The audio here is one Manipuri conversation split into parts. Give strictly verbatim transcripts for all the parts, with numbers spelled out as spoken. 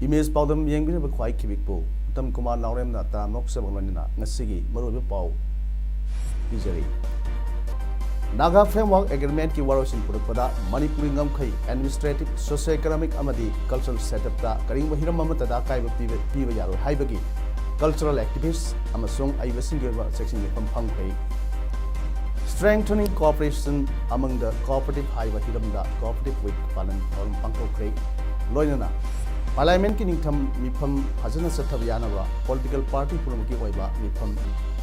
ꯏꯃꯦꯖ ꯄꯥꯎꯗꯝ ꯌꯦꯡꯕꯤꯔꯤꯕ ꯈ꯭ꯋꯥꯏ ꯈꯤꯕꯤꯛꯄꯨ ꯎꯇꯝ ꯀꯨꯃꯥꯔ ꯅꯥꯎꯔꯦꯝꯅ ꯇꯔꯥꯃꯔꯨꯛ ꯆꯕꯛ ꯂꯣꯏꯅꯅ ꯉꯁꯤꯒꯤ ꯃꯔꯨꯑꯣꯏꯕ ꯄꯥꯎ ꯄꯤꯖꯔꯤ꯫ ꯅꯥꯒꯥ ꯐ꯭ꯔꯦꯝꯋꯥꯔꯛ ꯑꯦꯒ꯭ꯔꯤꯃꯦꯟꯠꯀꯤ ꯋꯥꯔꯣꯏꯁꯤꯟ ꯄꯨꯔꯛꯄꯗ ꯃꯅꯤꯄꯨꯔꯤ ꯉꯝꯈꯩ, ꯑꯦꯗꯃꯤꯅꯤꯁꯇ꯭ꯔꯦꯇꯤꯚ, ꯁꯣꯁꯤꯑꯣ ꯏꯀꯣꯅꯣꯃꯤꯛ ꯑꯃꯗꯤ ꯀꯜꯆꯔꯦꯜ ꯁꯦꯠꯑꯞꯇ ꯀꯔꯤꯒꯨꯝꯕ ꯍꯤꯔꯝ ꯑꯃꯠꯇꯗ ꯑꯀꯥꯏꯕ ꯄꯤꯕ, ꯄꯤꯕ ꯌꯥꯔꯣꯏ ꯍꯥꯏꯕꯒꯤ ꯀꯜꯆꯔꯦꯜ ꯑꯦꯛꯇꯤꯚꯤꯁꯠ ꯑꯃꯁꯨꯡ ꯑꯏꯕꯁꯤꯡꯒꯤ ꯑꯣꯏꯕ ꯆꯦꯛꯁꯤꯟ ꯃꯤꯐꯝ ꯐꯪꯈ꯭ꯔꯦ꯫ Strengthening cooperation among the cooperative ꯍꯥꯏꯕ ꯍꯤꯔꯝꯗ ꯀꯣꯑꯣꯄꯔꯦꯇꯤꯚ ꯋꯤꯛ ꯄꯥꯂꯟ ꯊꯧꯔꯝ ꯄꯥꯡꯊꯣꯛꯈ꯭ꯔꯦ꯫ ꯂꯣꯏꯅꯅ ꯄꯥꯔꯂꯤꯌꯥꯃꯦꯟꯠꯀꯤ ꯅꯤꯡꯊꯝ ꯃꯤꯐꯝ ꯐꯖꯅ ꯆꯠꯊꯕ ꯌꯥꯅꯕ ꯄꯣꯂꯤꯇꯤꯀꯦꯜ ꯄꯥꯔꯇꯤ ꯄꯨꯝꯅꯃꯛꯀꯤ ꯑꯣꯏꯕ ꯃꯤꯐꯝ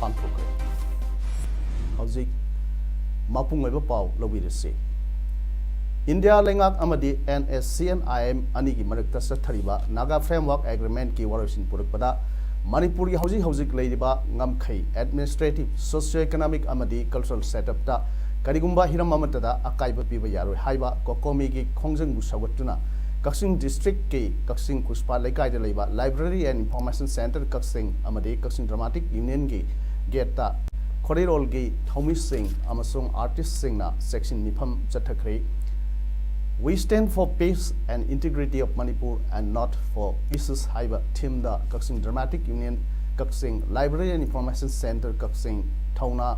ꯄꯥꯡꯊꯣꯛꯈ꯭ꯔꯦ꯫ ꯍꯧꯖꯤꯛ ꯃꯄꯨꯡ ꯑꯣꯏꯕ ꯄꯥꯎ ꯂꯧꯕꯤꯔꯁꯤ꯫ ꯏꯟꯗꯤꯌꯥ ꯂꯩꯉꯥꯛ ꯑꯃꯗꯤ N S C N I M ꯑꯅꯤꯒꯤ ꯃꯔꯛꯇ ꯆꯠꯊꯔꯤꯕ ꯅꯥꯒꯥ ꯐ꯭ꯔꯦꯝꯋꯥꯔꯛ ꯑꯦꯒ꯭ꯔꯤꯃꯦꯟꯠꯀꯤ ꯋꯥꯔꯣꯏꯁꯤꯟ ꯄꯨꯔꯛꯄꯗ ꯃꯅꯤꯄꯨꯔꯒꯤ ꯍꯧꯖꯤꯛ ꯍꯧꯖꯤꯛ ꯂꯩꯔꯤꯕ ꯉꯝꯈꯩ, ꯑꯦꯗꯃꯤꯅꯤꯁꯇ꯭ꯔꯦꯇꯤꯚ, ꯁꯣꯁꯤꯑꯣ ꯏꯀꯣꯅꯣꯃꯤꯛ ꯑꯃꯗꯤ ꯀꯜꯆꯔꯦꯜ ꯁꯦꯠꯑꯞꯇ ꯀꯔꯤꯒꯨꯝꯕ ꯍꯤꯔꯝ ꯑꯃꯠꯇꯗ ꯑꯀꯥꯏꯕ ꯄꯤꯕ ꯌꯥꯔꯣꯏ ꯍꯥꯏꯕ ꯀꯣꯀꯣꯃꯤꯒꯤ ꯈꯣꯡꯖꯪꯕꯨ ꯁꯧꯒꯠꯇꯨꯅ ꯀꯛꯆꯤꯡ ꯗꯤꯁꯇ꯭ꯔꯤꯛꯀꯤ ꯀꯛꯆꯤꯡ ꯀꯨꯁꯄꯥ ꯂꯩꯀꯥꯏꯗ ꯂꯩꯕ ꯂꯥꯏꯕ꯭ꯔꯦꯔꯤ ꯑꯦꯟ ꯏꯟꯐꯣꯔꯃꯦꯁꯟ ꯁꯦꯟꯇꯔ ꯀꯛꯆꯤꯡ ꯑꯃꯗꯤ ꯀꯛꯆꯤꯡ ꯗ꯭ꯔꯃꯥꯇꯤꯛ ꯌꯨꯅꯤꯌꯟꯒꯤ ꯒꯦꯠꯇ ꯈꯣꯔꯤꯔꯣꯜꯒꯤ ꯊꯧꯃꯤꯁꯤꯡ ꯑꯃꯁꯨꯡ ꯑꯥꯔꯇꯤꯁꯁꯤꯡꯅ ꯆꯦꯛꯁꯤꯟ ꯃꯤꯐꯝ ꯆꯠꯊꯈ꯭ꯔꯦ꯫ We stand for peace and integrity of Manipur and not for pieces ꯍꯥꯏꯕ ꯊꯤꯝꯗ ꯀꯛꯆꯤꯡ ꯗ꯭ꯔꯃꯥꯇꯤꯛ ꯌꯨꯅꯤꯌꯟ ꯀꯛꯆꯤꯡ, ꯂꯥꯏꯕ꯭ꯔꯦꯔꯤ ꯑꯦꯟ ꯏꯟꯐꯣꯔꯃꯦꯁꯟ ꯁꯦꯟꯇꯔ ꯀꯛꯆꯤꯡ, ꯊꯧꯅꯥ,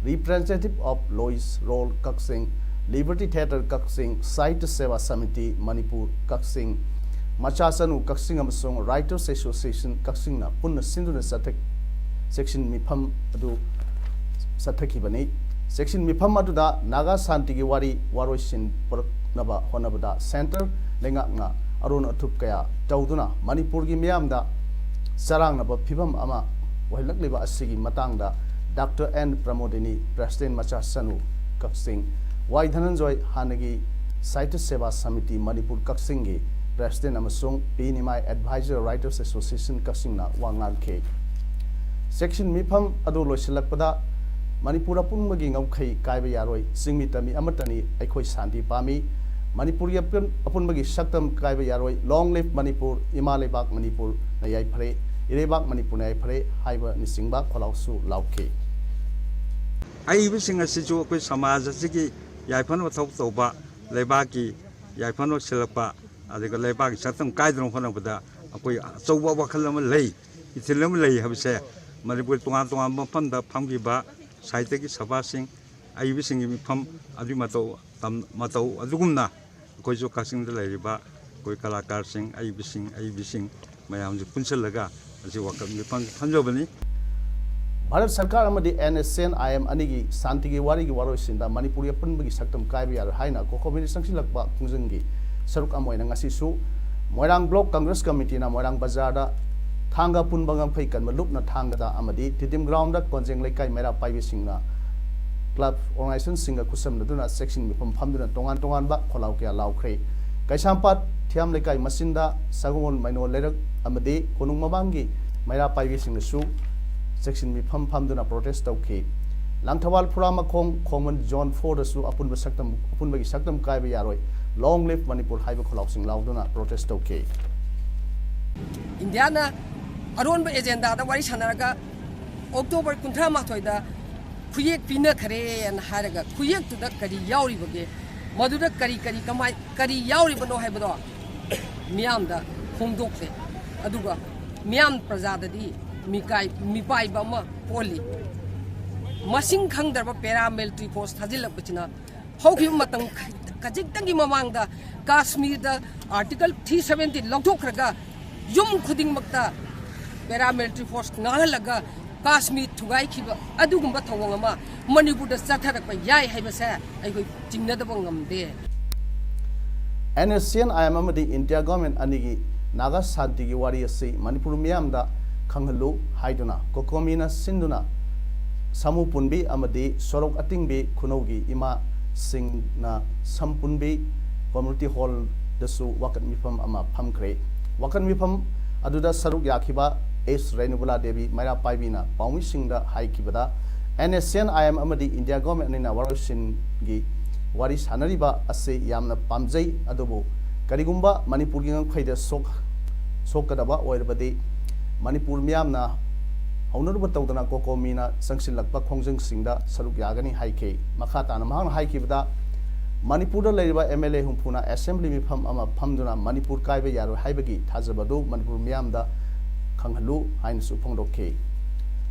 ꯔꯤꯄ꯭ꯔꯖꯦꯟꯇꯦꯇꯤꯚ ꯑꯣꯐ ꯂꯣꯏꯁ ꯔꯣꯜ ꯀꯛꯆꯤꯡ, ꯂꯤꯕꯔꯇꯤ ꯊꯤꯌꯦꯇꯔ ꯀꯛꯆꯤꯡ, ꯁꯥꯍꯤꯇ꯭ꯌ ꯁꯦꯕꯥ ꯁꯃꯤꯇꯤ ꯃꯅꯤꯄꯨꯔ ꯀꯛꯆꯤꯡ, ꯃꯆꯥ ꯆꯅꯨ ꯀꯛꯆꯤꯡ ꯑꯃꯁꯨꯡ ꯔꯥꯏꯇꯔꯁ ꯑꯦꯁꯣꯁꯤꯌꯦꯁꯟ ꯀꯛꯆꯤꯡꯅ ꯄꯨꯟꯅ ꯁꯤꯟꯗꯨꯅ ꯆꯠꯊ-, ꯆꯦꯛꯁꯤꯟ ꯃꯤꯐꯝ ꯑꯗꯨ ꯆꯠꯊꯈꯤꯕꯅꯤ꯫ ꯆꯦꯛꯁꯤꯟ ꯃꯤꯐꯝ ꯑꯗꯨꯗ ꯅꯥꯒꯥ ꯁꯥꯟꯇꯤꯒꯤ ꯋꯥꯔꯤ ꯋꯥꯔꯣꯏꯁꯤꯟ ꯄꯨꯔꯛꯅꯕ ꯍꯣꯠꯅꯕꯗ ꯁꯦꯟꯇꯔ ꯂꯩꯉꯥꯛꯅ ꯑꯔꯣꯟ ꯑꯊꯨꯞ ꯀꯌꯥ ꯇꯧꯗꯨꯅ ꯃꯅꯤꯄꯨꯔꯒꯤ ꯃꯤꯌꯥꯝꯗ ꯆꯔꯥꯡꯅꯕ ꯐꯤꯚꯝ ꯑꯃ ꯑꯣꯏꯍꯜꯂꯛꯂꯤꯕ ꯑꯁꯤꯒꯤ ꯃꯇꯥꯡꯗ ꯗꯥꯛꯇꯔ ꯑꯦꯟ ꯄ꯭ꯔꯃꯣꯗꯤꯅꯤ, ꯄ꯭ꯔꯦꯁꯤꯗꯦꯟ ꯃꯆꯥ ꯆꯅꯨ ꯀꯛꯆꯤꯡ, ꯋꯥꯏ ꯙꯅꯟꯖꯣꯏ, ꯍꯥꯟꯅꯒꯤ ꯁꯥꯍꯤꯇ꯭ꯌ ꯁꯦꯕꯥ ꯁꯃꯤꯇꯤ ꯃꯅꯤꯄꯨꯔ ꯀꯛꯆꯤꯡꯒꯤ ꯄ꯭ꯔꯦꯁꯤꯗꯦꯟꯠ ꯑꯃꯁꯨꯡ ꯄꯤ ꯅꯤꯃꯥꯏ ꯑꯦꯗꯚꯥꯏꯖꯔ ꯔꯥꯏꯇꯔꯁ ꯑꯦꯁꯣꯁꯤꯌꯦꯁꯟ ꯀꯛꯆꯤꯡꯅ ꯋꯥ ꯉꯥꯡꯈꯤ꯫ ꯆꯦꯛꯁꯤꯟ ꯃꯤꯐꯝ ꯑꯗꯨ ꯂꯣꯏꯁꯤꯜꯂꯛꯄꯗ ꯃꯅꯤꯄꯨꯔ ꯑꯄꯨꯟꯕꯒꯤ ꯉꯝꯈꯩ ꯀꯥꯏꯕ ꯌꯥꯔꯣꯏ, ꯆꯤꯡꯃꯤ ꯇꯝꯃꯤ ꯑꯃꯠꯇꯅꯤ, ꯑꯩꯈꯣꯏ ꯁꯥꯟꯇꯤ ꯄꯥꯝꯃꯤ, ꯃꯅꯤꯄꯨꯔꯒꯤ ꯑꯄꯨꯟ-, ꯑꯄꯨꯟꯕꯒꯤ ꯁꯛꯇꯝ ꯀꯥꯏꯕ ꯌꯥꯔꯣꯏ, Long live ꯃꯅꯤꯄꯨꯔ, ꯏꯃꯥ ꯂꯩꯕꯥꯛ ꯃꯅꯤꯄꯨꯔꯅ ꯌꯥꯏꯐꯔꯦ, ꯏꯔꯩꯕꯥꯛ ꯃꯅꯤꯄꯨꯔꯅ ꯌꯥꯏꯐꯔꯦ ꯍꯥꯏꯕꯅꯆꯤꯡꯕ ꯈꯣꯜꯂꯥꯎꯁꯨ ꯂꯥꯎꯈꯤ꯫ ꯑꯏꯕꯁꯤꯡ ꯑꯁꯤꯁꯨ ꯑꯩꯈꯣꯏ ꯁꯃꯥꯖ ꯑꯁꯤꯒꯤ ꯌꯥꯏꯐꯅꯕ ꯊꯕꯛ ꯇꯧꯕ, ꯂꯩꯕꯥꯛꯀꯤ ꯌꯥꯏꯐꯅꯕ ꯁꯤꯜꯂꯛꯄ, ꯑꯗꯨꯒ ꯂꯩꯕꯥꯛꯀꯤ ꯁꯛꯇꯝ ꯀꯥꯏꯗꯅꯕ ꯍꯣꯠꯅꯕꯗ ꯑꯩꯈꯣꯏ ꯑꯆꯧꯕ ꯋꯥꯈꯜ ꯑꯃ ꯂꯩ, ꯏꯊꯤꯜ ꯑꯃ ꯂꯩ ꯍꯥꯏꯕꯁꯦ ꯃꯅꯤꯄꯨꯔ ꯇꯣꯉꯥꯟ ꯇꯣꯉꯥꯟꯕ ꯃꯐꯝꯗ ꯐꯝꯈꯤꯕ ꯁꯥꯍꯤꯇ꯭ꯌꯒꯤ ꯁꯚꯥꯁꯤꯡ, ꯑꯏꯕꯁꯤꯡꯒꯤ ꯃꯤꯐꯝ ꯑꯗꯨꯒꯤ ꯃꯇꯧ ꯇꯝ-, ꯃꯇꯧ ꯑꯗꯨꯒꯨꯝꯅ ꯑꯩꯈꯣꯏꯁꯨ ꯀꯛꯆꯤꯡꯗ ꯂꯩꯔꯤꯕ ꯑꯩꯈꯣꯏ ꯀꯂꯥꯀꯥꯔꯁꯤꯡ, ꯑꯏꯕꯁꯤꯡ, ꯑꯏꯕꯤꯁꯤꯡ ꯃꯌꯥꯝꯁꯤ ꯄꯨꯟꯁꯤꯜꯂꯒ ꯑꯁꯤ ꯋꯥꯀꯠ ꯃꯤꯐꯝ ꯊꯝꯖꯕꯅꯤ꯫ ꯚꯥꯔꯠ ꯁꯔꯀꯥꯔ ꯑꯃꯗꯤ N S N I M ꯑꯅꯤꯒꯤ ꯁꯥꯟꯇꯤꯒꯤ ꯋꯥꯔꯤꯒꯤ ꯋꯥꯔꯣꯏꯁꯤꯟꯗ ꯃꯅꯤꯄꯨꯔꯒꯤ ꯑꯄꯨꯟꯕꯒꯤ ꯁꯛꯇꯝ ꯀꯥꯏꯕ ꯌꯥꯔꯣꯏ ꯍꯥꯏꯅ ꯀꯣꯀꯣꯃꯤꯅ ꯆꯪꯁꯤꯜꯂꯛꯄ ꯈꯣꯡꯖꯪꯒꯤ ꯁꯔꯨꯛ ꯑꯃ ꯑꯣꯏꯅ ꯉꯁꯤꯁꯨ ꯃꯣꯏꯔꯥꯡ ꯕ꯭ꯂꯣꯛ ꯀꯪꯒ꯭ꯔꯦꯁ ꯀꯃꯤꯇꯤꯅ ꯃꯣꯏꯔꯥꯡ ꯕꯖꯥꯔꯗ ꯊꯥꯡꯒ ꯄꯨꯟꯕ ꯉꯝꯈꯩ ꯀꯟꯕ ꯂꯨꯞꯅ ꯊꯥꯡꯒꯗ ꯑꯃꯗꯤ ꯇꯤꯗꯤꯝ ꯒ꯭ꯔꯥꯎꯟꯗ ꯀꯣꯟꯖꯦꯡ ꯂꯩꯀꯥꯏ ꯃꯩꯔꯥ ꯄꯥꯏꯕꯤꯁꯤꯡꯅ ꯀ꯭ꯂꯕ ꯑꯣꯔꯒꯅꯥꯏꯖꯦꯁꯟꯁꯤꯡꯒ ꯈꯨꯠꯁꯝꯅꯗꯨꯅ ꯆꯦꯛꯁꯤꯟ ꯃꯤꯐꯝ ꯐꯝꯗꯨꯅ ꯇꯣꯉꯥꯟ ꯇꯣꯉꯥꯟꯕ ꯈꯣꯜꯂꯥꯎ ꯀꯌꯥ ꯂꯥꯎꯈ꯭ꯔꯦ꯫ ꯀꯩꯁꯥꯝꯄꯥꯠ ꯊꯤꯌꯥꯝ ꯂꯩꯀꯥꯏ ꯃꯆꯤꯟꯗ ꯁꯒꯣꯜ ꯃꯩꯅꯣ ꯂꯩꯔꯛ ꯑꯃꯗꯤ ꯀꯣꯅꯨꯡ ꯃꯃꯥꯡꯒꯤ ꯃꯩꯔꯥ ꯄꯥꯏꯕꯤꯁꯤꯡꯅꯁꯨ ꯆꯦꯛꯁꯤꯟ ꯃꯤꯐꯝ ꯐꯝꯗꯨꯅ ꯄ꯭ꯔꯣꯇꯦꯁ ꯇꯧꯈꯤ꯫ ꯂꯥꯡꯊꯕꯥꯜ ꯐꯨꯔꯥꯃꯈꯣꯡ ꯈꯣꯡꯃꯟ ꯖꯣꯟ ꯐꯣꯔꯗꯁꯨ ꯑꯄꯨꯟꯕ ꯁꯛꯇꯝ, ꯑꯄꯨꯟꯕꯒꯤ ꯁꯛꯇꯝ ꯀꯥꯏꯕ ꯌꯥꯔꯣꯏ, Long live ꯃꯅꯤꯄꯨꯔ ꯍꯥꯏꯕ ꯈꯣꯜꯂꯥꯎꯁꯤꯡ ꯂꯥꯎꯗꯨꯅ ꯄ꯭ꯔꯣꯇꯦꯁ ꯇꯧꯈꯤ꯫ ꯏꯟꯗꯤꯌꯥꯅ ꯑꯔꯣꯟꯕ ꯑꯦꯖꯦꯟꯗꯥꯗ ꯋꯥꯔꯤ ꯁꯥꯟꯅꯔꯒ ꯑꯣꯛꯇꯣꯕꯔ ꯀꯨꯟꯊ꯭ꯔꯥ ꯃꯥꯊꯣꯏꯗ ꯈꯨꯌꯦꯛ ꯄꯤꯅꯈ꯭ꯔꯦꯅ ꯍꯥꯏꯔꯒ ꯈꯨꯌꯦꯛꯇꯨꯗ ꯀꯔꯤ ꯌꯥꯎꯔꯤꯕꯒꯦ, ꯃꯗꯨꯗ ꯀꯔꯤ ꯀꯔꯤ ꯀꯃꯥꯏ ꯀꯔꯤ ꯌꯥꯎꯔꯤꯕꯅꯣ ꯍꯥꯏꯕꯗꯣ ꯃꯤꯌꯥꯝꯗ ꯐꯣꯡꯗꯣꯛꯈ꯭ꯔꯦ꯫ ꯑꯗꯨꯒ ꯃꯤꯌꯥꯝ ꯄ꯭ꯔꯖꯥꯗꯗꯤ ꯃꯤꯀꯥꯏ ꯃꯤꯄꯥꯏꯕ ꯑꯃ ꯄꯣꯜꯂꯤ꯫ ꯃꯁꯤꯡ ꯈꯪꯗ꯭ꯔꯕ ꯄꯦꯔꯥꯃꯤꯂꯤꯇꯔꯤ ꯐꯣꯔꯁ ꯊꯥꯖꯤꯜꯂꯛꯄꯁꯤꯅ ꯍꯧꯈꯤꯕ ꯃꯇꯝ ꯈꯖꯤꯛꯇꯪꯒꯤ ꯃꯃꯥꯡꯗ ꯀꯥꯁꯃꯤꯔꯗ ꯑꯥꯔꯇꯤꯀꯜ ꯊ꯭ꯔꯤ ꯁꯕꯦꯟꯇꯤ ꯂꯧꯊꯣꯛꯈ꯭ꯔꯒ ꯌꯨꯝ ꯈꯨꯗꯤꯡꯃꯛꯇ ꯄꯦꯔꯥꯃꯤꯂꯤꯇꯔꯤ ꯐꯣꯔꯁ ꯉꯥꯡꯍꯜꯂꯒ ꯀꯥꯁꯃꯤꯔ ꯊꯨꯒꯥꯏꯈꯤꯕ ꯑꯗꯨꯒꯨꯝꯕ ꯊꯧꯑꯣꯡ ꯑꯃ ꯃꯅꯤꯄꯨꯔꯗ ꯆꯠꯊꯔꯛꯄ ꯌꯥꯏ ꯍꯥꯏꯕꯁꯦ ꯑꯩꯈꯣꯏ ꯆꯤꯡꯅꯗꯕ ꯉꯝꯗꯦ꯫ N S C N I M ꯑꯃꯗꯤ ꯏꯟꯗꯤꯌꯥ ꯒꯣꯔꯃꯦꯟ ꯑꯅꯤꯒꯤ ꯅꯥꯒꯥ ꯁꯥꯟꯇꯤꯒꯤ ꯋꯥꯔꯤ ꯑꯁꯤ ꯃꯅꯤꯄꯨꯔ ꯃꯤꯌꯥꯝꯗ ꯈꯪꯍꯜꯂꯨ ꯍꯥꯏꯗꯨꯅ ꯀꯣꯀꯣꯃꯤꯅ ꯁꯤꯟꯗꯨꯅ ꯁꯥꯃꯨ ꯄꯨꯟꯕꯤ ꯑꯃꯗꯤ ꯁꯣꯔꯣꯛ ꯑꯇꯤꯡꯕꯤ ꯈꯨꯅꯧꯒꯤ ꯏꯃꯥ ꯁꯤꯡꯅ ꯁꯝꯄꯨꯟꯕꯤ ꯀꯝꯃ꯭ꯌꯨꯅꯤꯇꯤ ꯍꯣꯜꯗꯁꯨ ꯋꯥꯀꯠ ꯃꯤꯐꯝ ꯑꯃ ꯐꯝꯈ꯭ꯔꯦ꯫ ꯋꯥꯀꯠ ꯃꯤꯐꯝ ꯑꯗꯨꯗ ꯁꯔꯨꯛ ꯌꯥꯈꯤꯕ ꯑꯦꯁ ꯔꯦꯅꯨꯕꯂꯥ ꯗꯦꯕꯤ ꯃꯩꯔꯥ ꯄꯥꯏꯕꯤꯅ ꯄꯥꯎꯃꯤꯁꯤꯡꯗ ꯍꯥꯏꯈꯤꯕꯗ, N S N I M ꯑꯃꯗꯤ ꯏꯟꯗꯤꯌꯥ ꯒꯣꯔꯃꯦꯟ ꯑꯅꯤꯅ ꯋꯥꯔꯣꯏꯁꯤꯟꯒꯤ ꯋꯥꯔꯤ ꯁꯥꯟꯅꯔꯤꯕ ꯑꯁꯤ ꯌꯥꯝꯅ ꯄꯥꯝꯖꯩ, ꯑꯗꯨꯕꯨ ꯀꯔꯤꯒꯨꯝꯕ ꯃꯅꯤꯄꯨꯔꯒꯤ ꯉꯝꯈꯩꯗ ꯁꯣꯛ-, ꯁꯣꯛꯀꯗꯕ ꯑꯣꯏꯔꯕꯗꯤ ꯃꯅꯤꯄꯨꯔ ꯃꯤꯌꯥꯝꯅ ꯍꯧꯅꯔꯨꯕ ꯇꯧꯗꯅ ꯀꯣꯀꯣꯃꯤꯅ ꯆꯪꯁꯤꯜꯂꯛꯄ ꯈꯣꯡꯖꯪꯁꯤꯡꯗ ꯁꯔꯨꯛ ꯌꯥꯒꯅꯤ ꯍꯥꯏꯈꯤ꯫ ꯃꯈꯥ ꯇꯥꯅ ꯃꯍꯥꯛꯅ ꯍꯥꯏꯈꯤꯕꯗ, ꯃꯅꯤꯄꯨꯔꯗ ꯂꯩꯔꯤꯕ ꯑꯦꯝ ꯑꯦꯜ ꯑꯦ ꯍꯨꯝꯐꯨꯅ ꯑꯦꯁꯦꯝꯕ꯭ꯂꯤ ꯃꯤꯐꯝ ꯑꯃ ꯐꯝꯗꯨꯅ ꯃꯅꯤꯄꯨꯔ ꯀꯥꯏꯕ ꯌꯥꯔꯣꯏ ꯍꯥꯏꯕꯒꯤ ꯊꯥꯖꯕ ꯑꯗꯨ ꯃꯅꯤꯄꯨꯔ ꯃꯤꯌꯥꯝꯗ ꯈꯪꯍꯜꯂꯨ ꯍꯥꯏꯅꯁꯨ ꯐꯣꯡꯗꯣꯛꯈꯤ꯫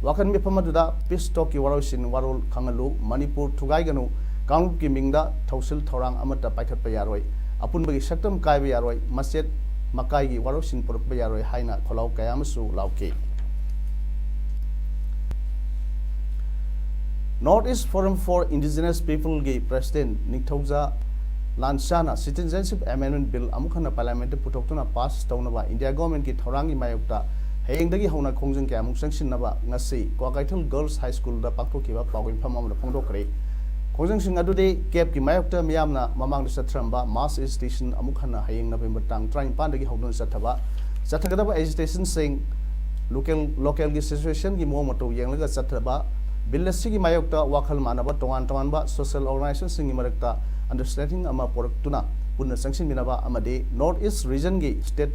ꯋꯥꯀꯠ ꯃꯤꯐꯝ ꯑꯗꯨꯗ ꯄꯤꯁ ꯇꯣꯛꯀꯤ ꯋꯥꯔꯣꯏꯁꯤꯟ ꯋꯥꯔꯣꯜ ꯈꯪꯍꯜꯂꯨ, ꯃꯅꯤꯄꯨꯔ ꯊꯨꯒꯥꯏꯒꯅꯨ, ꯀꯥꯡꯂꯨꯞꯀꯤ ꯃꯤꯡꯗ ꯊꯧꯁꯤꯜ ꯊꯧꯔꯥꯡ ꯑꯃꯠꯇ ꯄꯥꯏꯈꯠꯄ ꯌꯥꯔꯣꯏ, ꯑꯄꯨꯟꯕꯒꯤ ꯁꯛꯇꯝ ꯀꯥꯏꯕ ꯌꯥꯔꯣꯏ, ꯃꯆꯦꯠ ꯃꯀꯥꯏꯒꯤ ꯋꯥꯔꯣꯏꯁꯤꯟ ꯄꯨꯔꯛꯄ ꯌꯥꯔꯣꯏ ꯍꯥꯏꯅ ꯈꯣꯜꯂꯥꯎ ꯀꯌꯥ ꯑꯃꯁꯨ ꯂꯥꯎꯈꯤ꯫ North East Forum for Indigenous People ꯒꯤ ꯄ꯭ꯔꯦꯁꯤꯗꯦꯟꯠ ꯅꯤꯡꯊꯧꯖꯥ ꯂꯥꯟꯁꯥꯅ Citizenship Amendment Bill ꯑꯃꯨꯛ ꯍꯟꯅ ꯄꯥꯔꯂꯤꯌꯥꯃꯦꯟꯠꯇ ꯄꯨꯊꯣꯛꯇꯨꯅ ꯄꯥꯁ ꯇꯧꯅꯕ ꯏꯟꯗꯤꯌꯥ ꯒꯣꯔꯃꯦꯟꯠꯀꯤ ꯊꯧꯔꯥꯡꯒꯤ ꯃꯥꯌꯣꯛꯇ ꯍꯌꯦꯡꯗꯒꯤ ꯍꯧꯅ ꯈꯣꯡꯖꯪ ꯀꯌꯥꯃꯨꯛ ꯆꯪꯁꯤꯟꯅꯕ ꯉꯁꯤ ꯀ꯭ꯋꯥꯀꯩꯊꯦꯜ ꯒꯔꯜꯁ ꯍꯥꯏ ꯁ꯭ꯀꯨꯜꯗ ꯄꯥꯡꯊꯣꯛꯈꯤꯕ ꯄꯥꯎ ꯃꯤꯐꯝ ꯑꯃꯗ ꯐꯣꯡꯗꯣꯛꯈ꯭ꯔꯦ꯫ ꯈꯣꯡꯖꯪꯁꯤꯡ ꯑꯗꯨꯗꯤ ꯀꯦꯞꯀꯤ ꯃꯥꯌꯣꯛꯇ ꯃꯤꯌꯥꯝꯅ ꯃꯃꯥꯡꯗ ꯆꯠꯊꯔꯝꯕ ꯃꯥꯁ ꯑꯦꯖꯤꯇꯦꯁꯟ ꯑꯃꯨꯛ ꯍꯟꯅ ꯍꯌꯦꯡ ꯅꯕꯦꯝꯕꯔ ꯇꯥꯡ ꯇꯔꯥꯅꯤꯄꯥꯟꯗꯒꯤ ꯍꯧꯗꯨꯅ ꯆꯠꯊꯕ, ꯆꯠꯊꯒꯗꯕ ꯑꯦꯖꯤꯇꯦꯁꯟꯁꯤꯡ ꯂꯣꯀꯦꯜ, ꯂꯣꯀꯦꯜꯒꯤ ꯁꯤꯆꯨꯋꯦꯁꯟꯒꯤ ꯃꯑꯣꯡ ꯃꯇꯧ ꯌꯦꯡꯂꯒ ꯆꯠꯊꯕ, ꯕꯤꯜ ꯑꯁꯤꯒꯤ ꯃꯥꯌꯣꯛꯇ ꯋꯥꯈꯜ ꯃꯥꯟꯅꯕ ꯇꯣꯉꯥꯟ ꯇꯣꯉꯥꯟꯕ ꯁꯣꯁꯤꯌꯦꯜ ꯑꯣꯔꯒꯅꯥꯏꯖꯦꯁꯟꯁꯤꯡꯒꯤ ꯃꯔꯛꯇ ꯑꯟꯗꯔꯁ꯭ꯇꯦꯟꯗꯤꯡ ꯑꯃ ꯄꯨꯔꯛꯇꯨꯅ ꯄꯨꯟꯅ ꯆꯪꯁꯤꯟꯃꯤꯟꯅꯕ ꯑꯃꯗꯤ ꯅꯣꯔꯠ ꯏꯁ꯭ꯠ ꯔꯤꯖꯟꯒꯤ ꯁ꯭ꯇꯦꯠ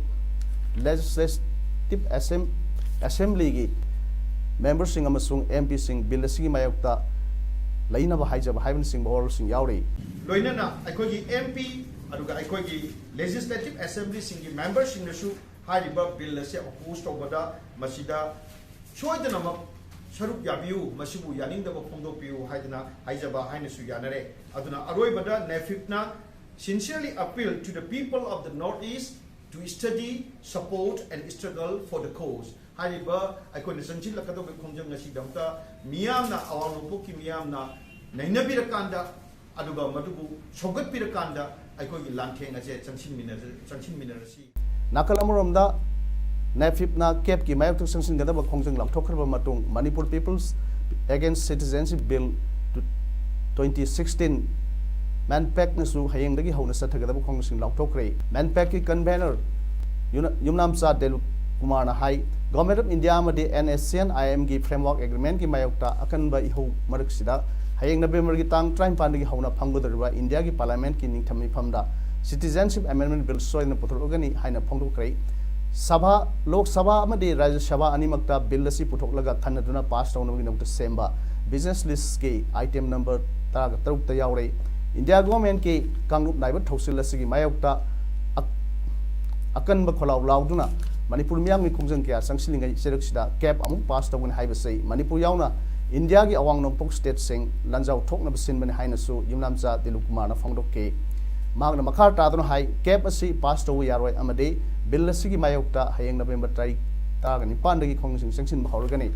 ꯂꯦꯖꯤꯁꯂꯦꯇꯤꯚ ꯑꯦꯁꯦꯝ-, ꯑꯦꯁꯦꯝꯕ꯭ꯂꯤꯒꯤ ꯃꯦꯝꯕꯔꯁꯤꯡ ꯑꯃꯁꯨꯡ ꯑꯦꯝ ꯄꯤꯁꯤꯡ ꯕꯤꯜ ꯑꯁꯤꯒꯤ ꯃꯥꯌꯣꯛꯇ ꯂꯩꯅꯕ ꯍꯥꯏꯖꯕ ꯍꯥꯏꯕꯅꯆꯤꯡꯕ ꯋꯥꯔꯣꯜꯁꯤꯡ ꯌꯥꯎꯔꯤ꯫ ꯂꯣꯏꯅꯅ ꯑꯩꯈꯣꯏꯒꯤ ꯑꯦꯝ ꯄꯤ ꯑꯗꯨꯒ ꯑꯩꯈꯣꯏꯒꯤ ꯂꯦꯖꯤꯁꯂꯦꯇꯤꯚ ꯑꯦꯁꯦꯝꯕ꯭ꯂꯤꯁꯤꯡꯒꯤ ꯃꯦꯝꯕꯔꯁꯤꯡꯅꯁꯨ ꯍꯥꯏꯔꯤꯕ ꯕꯤꯜ ꯑꯁꯦ ꯑꯣꯄꯣꯖ ꯇꯧꯕꯗ ꯃꯁꯤꯗ ꯁꯣꯏꯗꯅꯃꯛ ꯁꯔꯨꯛ ꯌꯥꯕꯤꯌꯨ, ꯃꯁꯤꯕꯨ ꯌꯥꯅꯤꯡꯗꯕ ꯐꯣꯡꯗꯣꯛꯄꯤꯌꯨ ꯍꯥꯏꯗꯅ ꯍꯥꯏꯖꯕ ꯍꯥꯏꯅꯁꯨ ꯌꯥꯅꯔꯦ꯫ ꯑꯗꯨꯅ ꯑꯔꯣꯏꯕꯗ ꯅꯦꯐꯤꯞꯅ sincerely appeal to the people of the North East to study, support and struggle for the cause꯫ ꯍꯥꯏꯔꯤꯕ ꯑꯩꯈꯣꯏꯅ ꯆꯪꯁꯤꯜꯂꯛꯀꯗꯧꯕ ꯈꯣꯡꯖꯪ ꯑꯁꯤꯗꯃꯛꯇ ꯃꯤꯌꯥꯝꯅ, ꯑꯋꯥꯡ ꯅꯣꯡꯄꯣꯛꯀꯤ ꯃꯤꯌꯥꯝꯅ ꯅꯩꯅꯕꯤꯔꯀꯥꯟꯗ, ꯑꯗꯨꯒ ꯃꯗꯨꯕꯨ ꯁꯧꯒꯠꯄꯤꯔꯀꯥꯟꯗ ꯑꯩꯈꯣꯏꯒꯤ ꯂꯥꯟꯊꯦꯡ ꯑꯁꯦ ꯆꯪꯁꯤꯟꯃꯤꯟꯅꯔ-, ꯆꯪꯁꯤꯟꯃꯤꯟꯅꯔꯁꯤ꯫ ꯅꯥꯀꯜ ꯑꯃꯔꯣꯝꯗ ꯅꯦꯐꯤꯞꯅ ꯀꯦꯞꯀꯤ ꯃꯥꯌꯣꯛꯇ ꯆꯪꯁꯤꯟꯒꯗꯕ ꯈꯣꯡꯖꯪ ꯂꯥꯎꯊꯣꯛꯈ꯭ꯔꯕ ꯃꯇꯨꯡ Manipur People's Against Citizenship Bill twenty sixteen ꯃꯦꯟꯄꯦꯛꯅꯁꯨ ꯍꯌꯦꯡꯗꯒꯤ ꯍꯧꯅ ꯆꯠꯊꯒꯗꯕ ꯈꯣꯡꯖꯪꯁꯤꯡ ꯂꯥꯎꯊꯣꯛꯈ꯭ꯔꯦ꯫ ꯃꯦꯟꯄꯦꯛꯀꯤ ꯀꯟꯚꯦꯅꯔ ꯌꯨꯅ-, ꯌꯨꯝꯅꯥꯝꯆꯥ ꯗꯦꯂꯨ ꯀꯨꯃꯥꯔꯅ ꯍꯥꯏ, Government of India ꯑꯃꯗꯤ NSCN IMꯒꯤ Framework Agreementꯀꯤ ꯃꯥꯌꯣꯛꯇ ꯑꯀꯟꯕ ꯏꯍꯧ ꯃꯔꯛꯁꯤꯗ ꯍꯌꯦꯡ ꯅꯕꯦꯝꯕꯔꯒꯤ ꯇꯥꯡ ꯇꯔꯥꯅꯤꯄꯥꯟꯗꯒꯤ ꯍꯧꯅ ꯐꯪꯒꯗꯧꯔꯤꯕ ꯏꯟꯗꯤꯌꯥꯒꯤ ꯄꯥꯔꯂꯤꯌꯥꯃꯦꯟꯠꯀꯤ ꯅꯤꯡꯊꯝ ꯃꯤꯐꯝꯗ Citizenship Amendment Bill ꯁꯣꯏꯗꯅ ꯄꯨꯊꯣꯛꯂꯒꯅꯤ ꯍꯥꯏꯅ ꯐꯣꯡꯗꯣꯛꯈ꯭ꯔꯦ꯫ ꯁꯚꯥ, ꯂꯣꯛ ꯁꯚꯥ ꯑꯃꯗꯤ ꯔꯥꯖ꯭ꯌ ꯁꯚꯥ ꯑꯅꯤꯃꯛꯇ ꯕꯤꯜ ꯑꯁꯤ ꯄꯨꯊꯣꯛꯂꯒ ꯈꯟꯅꯗꯨꯅ ꯄꯥꯁ ꯇꯧꯅꯕꯒꯤꯗꯃꯛꯇ ꯁꯦꯝꯕ business listꯀꯤ item number ꯇꯔꯥꯒ ꯇꯔꯨꯛꯇ ꯌꯥꯎꯔꯦ꯫ ꯏꯟꯗꯤꯌꯥ ꯒꯣꯔꯃꯦꯟꯠꯀꯤ ꯀꯥꯡꯂꯨꯞ ꯅꯥꯏꯕ ꯊꯧꯁꯤꯜ ꯑꯁꯤꯒꯤ ꯃꯥꯌꯣꯛꯇ ꯑꯛ-, ꯑꯀꯟꯕ ꯈꯣꯜꯂꯥꯎ ꯂꯥꯎꯗꯨꯅ ꯃꯅꯤꯄꯨꯔ ꯃꯤꯌꯥꯝꯒꯤ ꯈꯣꯡꯖꯪ ꯀꯌꯥ ꯆꯪꯁꯤꯜꯂꯤꯉꯩ ꯆꯩꯔꯛꯁꯤꯗ cap ꯑꯃꯨꯛ ꯄꯥꯁ ꯇꯧꯒꯅꯤ ꯍꯥꯏꯕꯁꯤ ꯃꯅꯤꯄꯨꯔ ꯌꯥꯎꯅ ꯏꯟꯗꯤꯌꯥꯒꯤ ꯑꯋꯥꯡ ꯅꯣꯡꯄꯣꯛ stateꯁꯤꯡ ꯂꯥꯟꯖꯥꯎ ꯊꯣꯛꯅꯕ ꯁꯤꯟꯕꯅꯤ ꯍꯥꯏꯅꯁꯨ ꯌꯨꯝꯅꯥꯝꯆꯥ ꯗꯤꯂꯨ ꯀꯨꯃꯥꯔꯅ ꯐꯣꯡꯗꯣꯛꯈꯤ꯫ ꯃꯍꯥꯛꯅ ꯃꯈꯥ ꯇꯥꯗꯨꯅ ꯍꯥꯏ, cap ꯑꯁꯤ ꯄꯥꯁ ꯇꯧꯕ ꯌꯥꯔꯣꯏ ꯑꯃꯗꯤ ꯕꯤꯜ ꯑꯁꯤꯒꯤ ꯃꯥꯌꯣꯛꯇ ꯍꯌꯦꯡ ꯅꯕꯦꯝꯕꯔ ꯇꯥꯔꯤꯛ ꯇꯔꯥꯒ ꯅꯤꯄꯥꯟꯗꯒꯤ ꯈꯣꯡꯖꯪꯁꯤꯡ ꯆꯪꯁꯤꯟꯕ ꯍꯧꯔꯒꯅꯤ꯫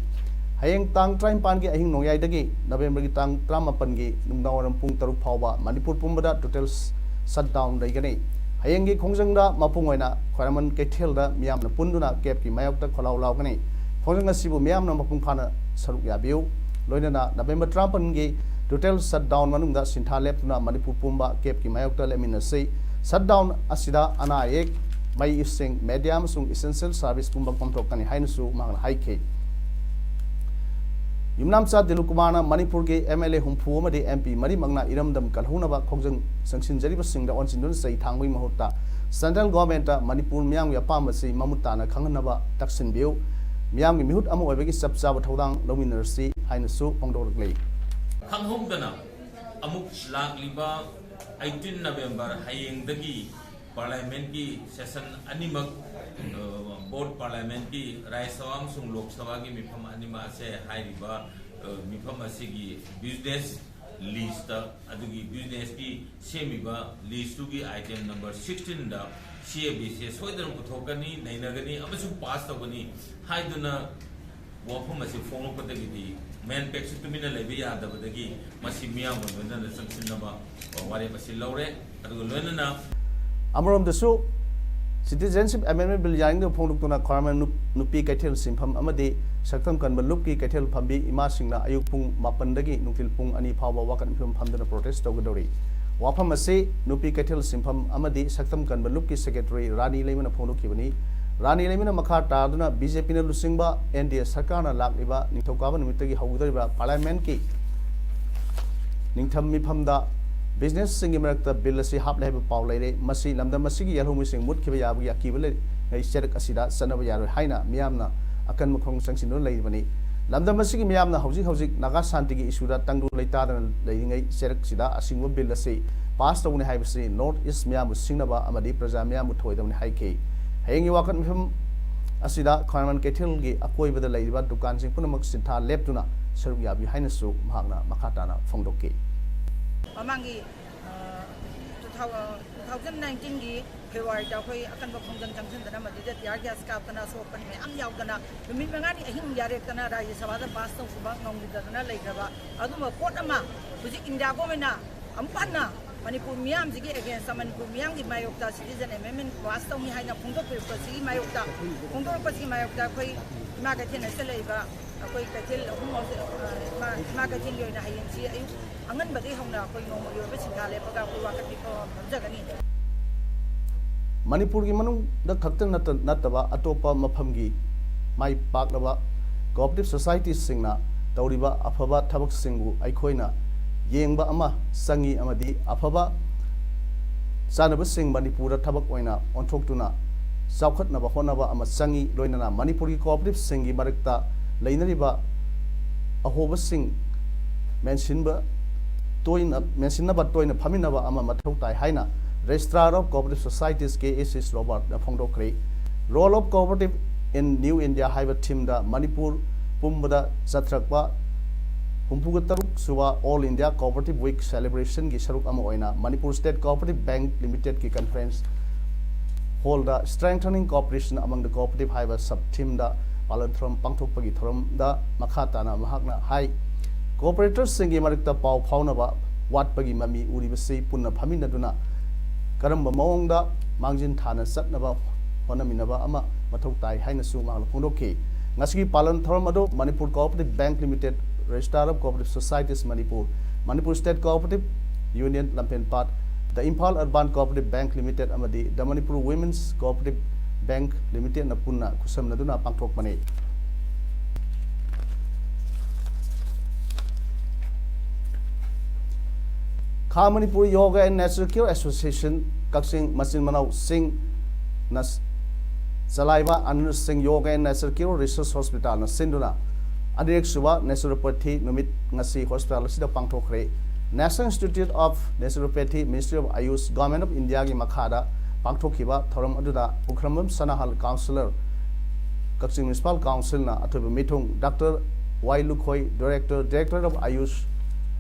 ꯍꯌꯦꯡ ꯇꯥꯡ ꯇꯔꯥꯅꯤꯄꯥꯟꯒꯤ ꯑꯍꯤꯡ ꯅꯣꯡꯌꯥꯏꯗꯒꯤ ꯅꯕꯦꯝꯕꯔꯒꯤ ꯇꯥꯡ ꯇꯔꯥꯃꯥꯄꯟꯒꯤ ꯅꯨꯡꯗꯥꯡꯋꯥꯏꯔꯝ ꯄꯨꯡ ꯇꯔꯨꯛ ꯐꯥꯎꯕ ꯃꯅꯤꯄꯨꯔ ꯄꯨꯝꯕꯗ total shutdown ꯂꯩꯒꯅꯤ꯫ ꯍꯌꯦꯡꯒꯤ ꯈꯣꯡꯖꯪꯗ ꯃꯄꯨꯡ ꯑꯣꯏꯅ ꯈ꯭ꯋꯥꯏꯔꯝꯕꯟ ꯀꯩꯊꯦꯜꯗ ꯃꯤꯌꯥꯝꯅ ꯄꯨꯟꯗꯨꯅ capꯀꯤ ꯃꯥꯌꯣꯛꯇ ꯈꯣꯜꯂꯥꯎ ꯂꯥꯎꯒꯅꯤ꯫ ꯈꯣꯡꯖꯪ ꯑꯁꯤꯕꯨ ꯃꯤꯌꯥꯝꯅ ꯃꯄꯨꯡ ꯐꯥꯅ ꯁꯔꯨꯛ ꯌꯥꯕꯤꯌꯨ꯫ ꯂꯣꯏꯅꯅ ꯅꯕꯦꯝꯕꯔ ꯇꯔꯥꯃꯥꯄꯟꯒꯤ total shutdown ꯃꯅꯨꯡꯗ ꯁꯤꯟꯊꯥ ꯂꯦꯞꯇꯨꯅ ꯃꯅꯤꯄꯨꯔ ꯄꯨꯝꯕ capꯀꯤ ꯃꯥꯌꯣꯛꯇ ꯂꯦꯞꯃꯤꯟꯅꯁꯤ꯫ Shutdown ꯑꯁꯤꯗ ꯑꯅꯥ ꯑꯌꯦꯛ, ꯃꯩ ꯏꯁꯤꯡ, media ꯑꯃꯁꯨꯡ essential service ꯄꯨꯝꯕ ꯀꯣꯝꯊꯣꯛꯀꯅꯤ ꯍꯥꯏꯅꯁꯨ ꯃꯍꯥꯛꯅ ꯍꯥꯏꯈꯤ꯫ ꯌꯨꯝꯅꯥꯝꯆꯥ ꯗꯤꯂꯨ ꯀꯨꯃꯥꯔꯅ ꯃꯅꯤꯄꯨꯔꯒꯤ MLA ꯍꯨꯝꯐꯨ ꯑꯃꯗꯤ MP ꯃꯔꯤꯃꯛꯅ ꯏꯔꯝꯗꯝ ꯀꯜꯍꯧꯅꯕ ꯈꯣꯡꯖꯪ ꯆꯪꯁꯤꯟꯖꯔꯤꯕꯁꯤꯡꯗ ꯑꯣꯟꯁꯤꯟꯗꯨꯅ ꯆꯩ ꯊꯥꯡꯕꯒꯤ ꯃꯍꯨꯠꯇ central governmentꯇ ꯃꯅꯤꯄꯨꯔ ꯃꯤꯌꯥꯝꯒꯤ ꯑꯄꯥꯝꯕꯁꯤ ꯃꯃꯨꯠ ꯇꯥꯅ ꯈꯪꯍꯟꯅꯕ ꯇꯛꯁꯤꯟꯕꯤꯌꯨ꯫ ꯃꯤꯌꯥꯝꯒꯤ ꯃꯤꯍꯨꯠ ꯑꯃ ꯑꯣꯏꯕꯒꯤ ꯆꯞ ꯆꯥꯕ ꯊꯧꯗꯥꯡ ꯂꯧꯃꯤꯟꯅꯔꯁꯤ ꯍꯥꯏꯅꯁꯨ ꯐꯣꯡꯗꯣꯔꯛꯂꯤ꯫ ꯈꯪꯍꯧꯗꯅ ꯑꯃꯨꯛ ꯂꯥꯛꯂꯤꯕ eighteen November ꯍꯌꯦꯡꯗꯒꯤ Parliamentꯀꯤ session ꯑꯅꯤꯃꯛ, ꯑ, both Parliamentꯀꯤ ꯔꯥꯖ꯭ꯌ ꯁꯚꯥ ꯑꯃꯁꯨꯡ ꯂꯣꯛ ꯁꯚꯥꯒꯤ ꯃꯤꯐꯝ ꯑꯅꯤꯃꯛ ꯑꯁꯦ ꯍꯥꯏꯔꯤꯕ, ꯑ, ꯃꯤꯐꯝ ꯑꯁꯤꯒꯤ business listꯇ, ꯑꯗꯨꯒꯤ businessꯀꯤ ꯁꯦꯝꯃꯤꯕ listꯇꯨꯒꯤ item number sixteenꯗ CABC ꯁꯣꯏꯗꯅ ꯄꯨꯊꯣꯛꯀꯅꯤ, ꯅꯩꯅꯒꯅꯤ ꯑꯃꯁꯨꯡ pass ꯇꯧꯒꯅꯤ ꯍꯥꯏꯗꯨꯅ ꯋꯥꯐꯝ ꯑꯁꯤ ꯐꯣꯡꯂꯛꯄꯗꯒꯤꯗꯤ ꯃꯦꯟꯄꯦꯛꯁꯨ ꯇꯨꯃꯤꯟꯅ ꯂꯩꯕ ꯌꯥꯗꯕꯗꯒꯤ ꯃꯁꯤ ꯃꯤꯌꯥꯝꯒ ꯂꯣꯏꯅꯅ ꯆꯪꯁꯤꯟꯅꯕ ꯋꯥꯔꯦꯞ ꯑꯁꯤ ꯂꯧꯔꯦ꯫ ꯑꯗꯨꯒ ꯂꯣꯏꯅꯅ ꯑꯃꯔꯣꯝꯗꯁꯨ Citizenship Amendment Bill ꯌꯥꯅꯤꯡꯗꯕ ꯐꯣꯡꯗꯣꯛꯇꯨꯅ ꯈ꯭ꯋꯥꯏꯔꯝꯕꯟ ꯅꯨꯞ-, ꯅꯨꯄꯤ ꯀꯩꯊꯦꯜ ꯁꯤꯟꯐꯝ ꯑꯃꯗꯤ ꯁꯛꯇꯝ ꯀꯟꯕ ꯂꯨꯞꯀꯤ ꯀꯩꯊꯦꯜ ꯐꯝꯕꯤ ꯏꯃꯥꯁꯤꯡꯅ ꯑꯌꯨꯛ ꯄꯨꯡ ꯃꯥꯄꯟꯗꯒꯤ ꯅꯨꯡꯊꯤꯜ ꯄꯨꯡ ꯑꯅꯤ ꯐꯥꯎꯕ ꯋꯥꯀꯠ ꯃꯤꯐꯝ ꯐꯝꯗꯨꯅ protest ꯇꯧꯒꯗꯧꯔꯤ꯫ ꯋꯥꯐꯝ ꯑꯁꯤ ꯅꯨꯄꯤ ꯀꯩꯊꯦꯜ ꯁꯤꯟꯐꯝ ꯑꯃꯗꯤ ꯁꯛꯇꯝ ꯀꯟꯕ ꯂꯨꯞꯀꯤ ꯁꯦꯀ꯭ꯔꯦꯇꯔꯤ ꯔꯥꯅꯤ ꯂꯩꯃꯅ ꯐꯣꯡꯗꯣꯛꯈꯤꯕꯅꯤ꯫ ꯔꯥꯅꯤ ꯂꯩꯃꯅ ꯃꯈꯥ ꯇꯥꯗꯨꯅ ꯕꯤ ꯖꯦ ꯄꯤꯅ ꯂꯨꯆꯤꯡꯕ ꯑꯦꯟ ꯗꯤ ꯑꯦ ꯁꯔꯀꯥꯔꯅ ꯂꯥꯛꯂꯤꯕ ꯅꯤꯡꯊꯧꯀꯥꯕ ꯅꯨꯃꯤꯠꯇꯒꯤ ꯍꯧꯒꯗꯧꯔꯤꯕ ꯄꯥꯔꯂꯤꯌꯥꯃꯦꯟꯠꯀꯤ ꯅꯤꯡꯊꯝ ꯃꯤꯐꯝꯗ ꯕꯤꯖꯤꯅꯦꯁꯁꯤꯡꯒꯤ ꯃꯔꯛꯇ ꯕꯤꯜ ꯑꯁꯤ ꯍꯥꯞꯂꯦ ꯍꯥꯏꯕ ꯄꯥꯎ ꯂꯩꯔꯦ꯫ ꯃꯁꯤ ꯂꯝꯗꯝ ꯑꯁꯤꯒꯤ ꯌꯥꯜꯍꯧꯃꯤꯁꯤꯡ ꯃꯨꯠꯈꯤꯕ ꯌꯥꯕꯒꯤ ꯑꯀꯤꯕ ꯂꯩꯔꯤꯉꯩ ꯆꯩꯔꯛ ꯑꯁꯤꯗ ꯆꯠꯅꯕ ꯌꯥꯔꯣꯏ ꯍꯥꯏꯅ ꯃꯤꯌꯥꯝꯅ ꯑꯀꯟꯕ ꯈꯣꯡ ꯆꯪꯁꯤꯟꯗꯨꯅ ꯂꯩꯔꯤꯕꯅꯤ꯫ ꯂꯝꯗꯝ ꯑꯁꯤꯒꯤ ꯃꯤꯌꯥꯝꯅ ꯍꯧꯖꯤꯛ ꯍꯧꯖꯤꯛ ꯅꯥꯒꯥ ꯁꯥꯟꯇꯤꯒꯤ ꯏꯁꯨꯗ ꯇꯪꯗꯨ ꯂꯩꯇꯥꯗꯅ ꯂꯩꯔꯤꯉꯩ ꯆꯩꯔꯛꯁꯤꯗ ꯑꯁꯤꯒꯨꯝꯕ ꯕꯤꯜ ꯑꯁꯤ ꯄꯥꯁ ꯇꯧꯒꯅꯤ ꯍꯥꯏꯕꯁꯤ ꯅꯣꯔꯠ ꯏꯁ ꯃꯤꯌꯥꯝꯕꯨ ꯁꯤꯡꯅꯕ ꯑꯃꯗꯤ ꯄ꯭ꯔꯖꯥ ꯃꯤꯌꯥꯝꯕꯨ ꯊꯧꯑꯣꯏꯗꯕꯅꯤ ꯍꯥꯏꯈꯤ꯫ ꯍꯌꯦꯡꯒꯤ ꯋꯥꯀꯠ ꯃꯤꯐꯝ ꯑꯁꯤꯗ ꯈ꯭ꯋꯥꯏꯔꯝꯕꯟ ꯀꯩꯊꯦꯜꯒꯤ ꯑꯀꯣꯏꯕꯗ ꯂꯩꯔꯤꯕ ꯗꯨꯀꯥꯟꯁꯤꯡ ꯄꯨꯝꯅꯃꯛ ꯁꯤꯟꯊꯥ ꯂꯦꯞꯇꯨꯅ ꯁꯔꯨꯛ ꯌꯥꯕꯤꯌꯨ ꯍꯥꯏꯅꯁꯨ ꯃꯍꯥꯛꯅ ꯃꯈꯥ ꯇꯥꯅ ꯐꯣꯡꯗꯣꯛꯈꯤ꯫ ꯃꯃꯥꯡꯒꯤ ꯇꯨ ꯊꯥꯎꯖꯟ ꯅꯥꯏꯟꯇꯤꯟꯒꯤ ꯐꯦꯕ꯭ꯔꯨꯋꯥꯔꯤꯗ ꯑꯩꯈꯣꯏ ꯑꯀꯟꯕ ꯈꯣꯡꯖꯪ ꯆꯪꯁꯤꯟꯗꯅ ꯃꯗꯨꯗ ꯇꯤꯌꯥꯔ ꯒ꯭ꯌꯥꯁ ꯀꯥꯞꯇꯅ ꯁꯣꯛꯄꯅꯤ ꯃꯌꯥꯝ ꯌꯥꯎꯗꯅ ꯅꯨꯃꯤꯠ ꯃꯉꯥꯅꯤ ꯑꯍꯤꯡ ꯌꯥꯔꯦꯛꯇꯅ ꯔꯥꯖ꯭ꯌ ꯁꯚꯥꯗ ꯄꯥꯁ ꯇꯧꯕ ꯉꯝꯈꯤꯗꯗꯅ ꯂꯩꯈ꯭ꯔꯕ ꯑꯗꯨꯝꯕ ꯄꯣꯠ ꯑꯃ ꯍꯧꯖꯤꯛ ꯏꯟꯗꯤꯌꯥ ꯒꯣꯔꯃꯦꯟꯅ ꯑꯃꯨꯛ ꯍꯟꯅ ꯃꯅꯤꯄꯨꯔ ꯃꯤꯌꯥꯝꯁꯤꯒꯤ ꯑꯦꯒꯦꯟꯁꯇ ꯃꯅꯤꯄꯨꯔ ꯃꯤꯌꯥꯝꯒꯤ ꯃꯥꯌꯣꯛꯇ ꯁꯤꯇꯤꯖꯟ ꯑꯦꯃꯦꯟꯃꯦꯟ ꯄꯥꯁ ꯇꯧꯅꯤ ꯍꯥꯏꯅ ꯐꯣꯡꯗꯣꯛꯄꯤꯔꯛꯄꯁꯤꯒꯤ ꯃꯥꯌꯣꯛꯇ ꯐꯣꯡꯗꯣꯔꯛꯄꯁꯤꯒꯤ ꯃꯥꯌꯣꯛꯇ ꯑꯩꯈꯣꯏ ꯏꯃꯥ ꯀꯩꯊꯦꯜ ꯑꯁꯤꯗ ꯂꯩꯔꯤꯕ ꯑꯩꯈꯣꯏ ꯀꯩꯊꯦꯜ ꯑꯍꯨꯝ ꯍꯧꯖꯤꯛ ꯏꯃꯥ ꯏꯃꯥ ꯀꯩꯊꯦꯜꯒꯤ ꯑꯣꯏꯅ ꯍꯌꯦꯡꯁꯤ ꯑꯌꯨꯛ ꯑꯉꯟꯕꯗꯒꯤ ꯍꯧꯅ ꯑꯩꯈꯣꯏ ꯅꯣꯡꯃꯒꯤ ꯑꯣꯏꯕ ꯁꯤꯟꯊꯥ ꯂꯦꯞꯄꯒ ꯑꯩꯈꯣꯏ ꯋꯥꯀꯠ ꯃꯤꯐꯝ ꯑꯃ ꯐꯝꯖꯒꯅꯤ꯫ ꯃꯅꯤꯄꯨꯔꯒꯤ ꯃꯅꯨꯡꯗ ꯈꯛꯇ ꯅꯠꯇ- ꯅꯠꯇꯕ ꯑꯇꯣꯞꯄ ꯃꯐꯝꯒꯤ ꯃꯥꯏ ꯄꯥꯛꯂꯕ ꯀꯣꯑꯣꯄꯔꯦꯇꯤꯚ ꯁꯣꯁꯥꯏꯇꯤꯁꯤꯡꯅ ꯇꯧꯔꯤꯕ ꯑꯐꯕ ꯊꯕꯛꯁꯤꯡꯕꯨ ꯑꯩꯈꯣꯏꯅ ꯌꯦꯡꯕ ꯑꯃ ꯆꯪꯏ ꯑꯃꯗꯤ ꯑꯐꯕ ꯆꯥꯅꯕꯁꯤꯡ ꯃꯅꯤꯄꯨꯔꯗ ꯊꯕꯛ ꯑꯣꯏꯅ ꯑꯣꯟꯊꯣꯛꯇꯨꯅ ꯆꯥꯎꯈꯠꯅꯕ ꯍꯣꯠꯅꯕ ꯑꯃ ꯆꯪꯏ꯫ ꯂꯣꯏꯅꯅ ꯃꯅꯤꯄꯨꯔꯒꯤ ꯀꯣꯑꯣꯄꯔꯦꯇꯤꯚꯁꯤꯡꯒꯤ ꯃꯔꯛꯇ ꯂꯩꯅꯔꯤꯕ ꯑꯍꯣꯕꯁꯤꯡ ꯃꯦꯟꯁꯤꯟꯕ ꯇꯣꯏꯅ ꯃꯦꯟꯁꯤꯟꯅꯕ ꯇꯣꯏꯅ ꯐꯝꯃꯤꯟꯅꯕ ꯑꯃ ꯃꯊꯧ ꯇꯥꯏ ꯍꯥꯏꯅ Registrar of Cooperative Societies K S S ꯔꯣꯕꯥꯔꯠꯅ ꯐꯣꯡꯗꯣꯛꯈ꯭ꯔꯦ꯫ Role of Cooperative in New India ꯍꯥꯏꯕ ꯊꯤꯝꯗ ꯃꯅꯤꯄꯨꯔ ꯄꯨꯝꯕꯗ ꯆꯠꯊꯔꯛꯄ ꯍꯨꯝꯐꯨꯒ ꯇꯔꯨꯛ ꯁꯨꯕ All India Cooperative Week Celebration ꯒꯤ ꯁꯔꯨꯛ ꯑꯃ ꯑꯣꯏꯅ ꯃꯅꯤꯄꯨꯔ ꯁ꯭ꯇꯦꯠ ꯀꯣꯑꯣꯄꯔꯦꯇꯤꯚ ꯕꯦꯡꯛ ꯂꯤꯃꯤꯇꯦꯗꯀꯤ ꯀꯟꯐꯔꯦꯟꯁ ꯍꯣꯜꯗ Strengthening Cooperation Among the Cooperative ꯍꯥꯏꯕ ꯁꯕ ꯊꯤꯝꯗ ꯄꯥꯂꯟ ꯊꯧꯔꯝ ꯄꯥꯡꯊꯣꯛꯄꯒꯤ ꯊꯧꯔꯝꯗ ꯃꯈꯥ ꯇꯥꯅ ꯃꯍꯥꯛꯅ ꯍꯥꯏ, ꯀꯣꯑꯣꯄꯔꯦꯇꯔꯁꯤꯡꯒꯤ ꯃꯔꯛꯇ ꯄꯥꯎ ꯐꯥꯎꯅꯕ ꯋꯥꯠꯄꯒꯤ ꯃꯃꯤ ꯎꯔꯤꯕꯁꯤ ꯄꯨꯟꯅ ꯐꯝꯃꯤꯟꯅꯗꯨꯅ ꯀꯔꯝꯕ ꯃꯑꯣꯡꯗ ꯃꯥꯡꯖꯤꯟ ꯊꯥꯅ ꯆꯠꯅꯕ ꯍꯣꯠꯅꯃꯤꯟꯅꯕ ꯑꯃ ꯃꯊꯧ ꯇꯥꯏ ꯍꯥꯏꯅꯁꯨ ꯃꯍꯥꯛꯅ ꯐꯣꯡꯗꯣꯛꯈꯤ꯫ ꯉꯁꯤꯒꯤ ꯄꯥꯂꯟ ꯊꯧꯔꯝ ꯑꯗꯨ Manipur cooperative bank limited, Registrar of Cooperative Societies Manipur, Manipur state cooperative Union ꯂꯝꯐꯦꯜꯄꯥꯠ, The Imphal Urban Cooperative Bank Limited ꯑꯃꯗꯤ The Manipur Women's Cooperative Bank Limitedꯅ ꯄꯨꯟꯅ ꯈꯨꯠꯁꯝꯅꯗꯨꯅ ꯄꯥꯡꯊꯣꯛꯄꯅꯤ꯫ ꯈꯥ Manipur Yoga and Natural Care Association ꯀꯛꯆꯤꯡ ꯃꯆꯤꯟ ꯃꯅꯥꯎꯁꯤꯡꯅ ꯆꯂꯥꯏꯕ ꯑꯅꯤꯔꯛ ꯁꯨꯕ Yoga and Natural Care Research Hospitalꯅ ꯁꯤꯟꯗꯨꯅ ꯑꯅꯤꯔꯛ ꯁꯨꯕ naturopathy ꯅꯨꯃꯤꯠ ꯉꯁꯤ hospital ꯑꯁꯤꯗ ꯄꯥꯡꯊꯣꯛꯈ꯭ꯔꯦ꯫ National Institute of Naturopathy, Ministry of Ayush, Government of Indiaꯒꯤ ꯃꯈꯥꯗ ꯄꯥꯡꯊꯣꯛꯈꯤꯕ ꯊꯧꯔꯝ ꯑꯗꯨꯗ ꯄꯨꯈ꯭ꯔꯝꯕꯝ ꯁꯅꯥꯍꯜ, Councillor, ꯀꯛꯆꯤꯡ Municipal Councilꯅ ꯑꯊꯣꯏꯕ ꯃꯤꯊꯨꯡ, Doctor Y Lukhoi, Director, Director of Ayush,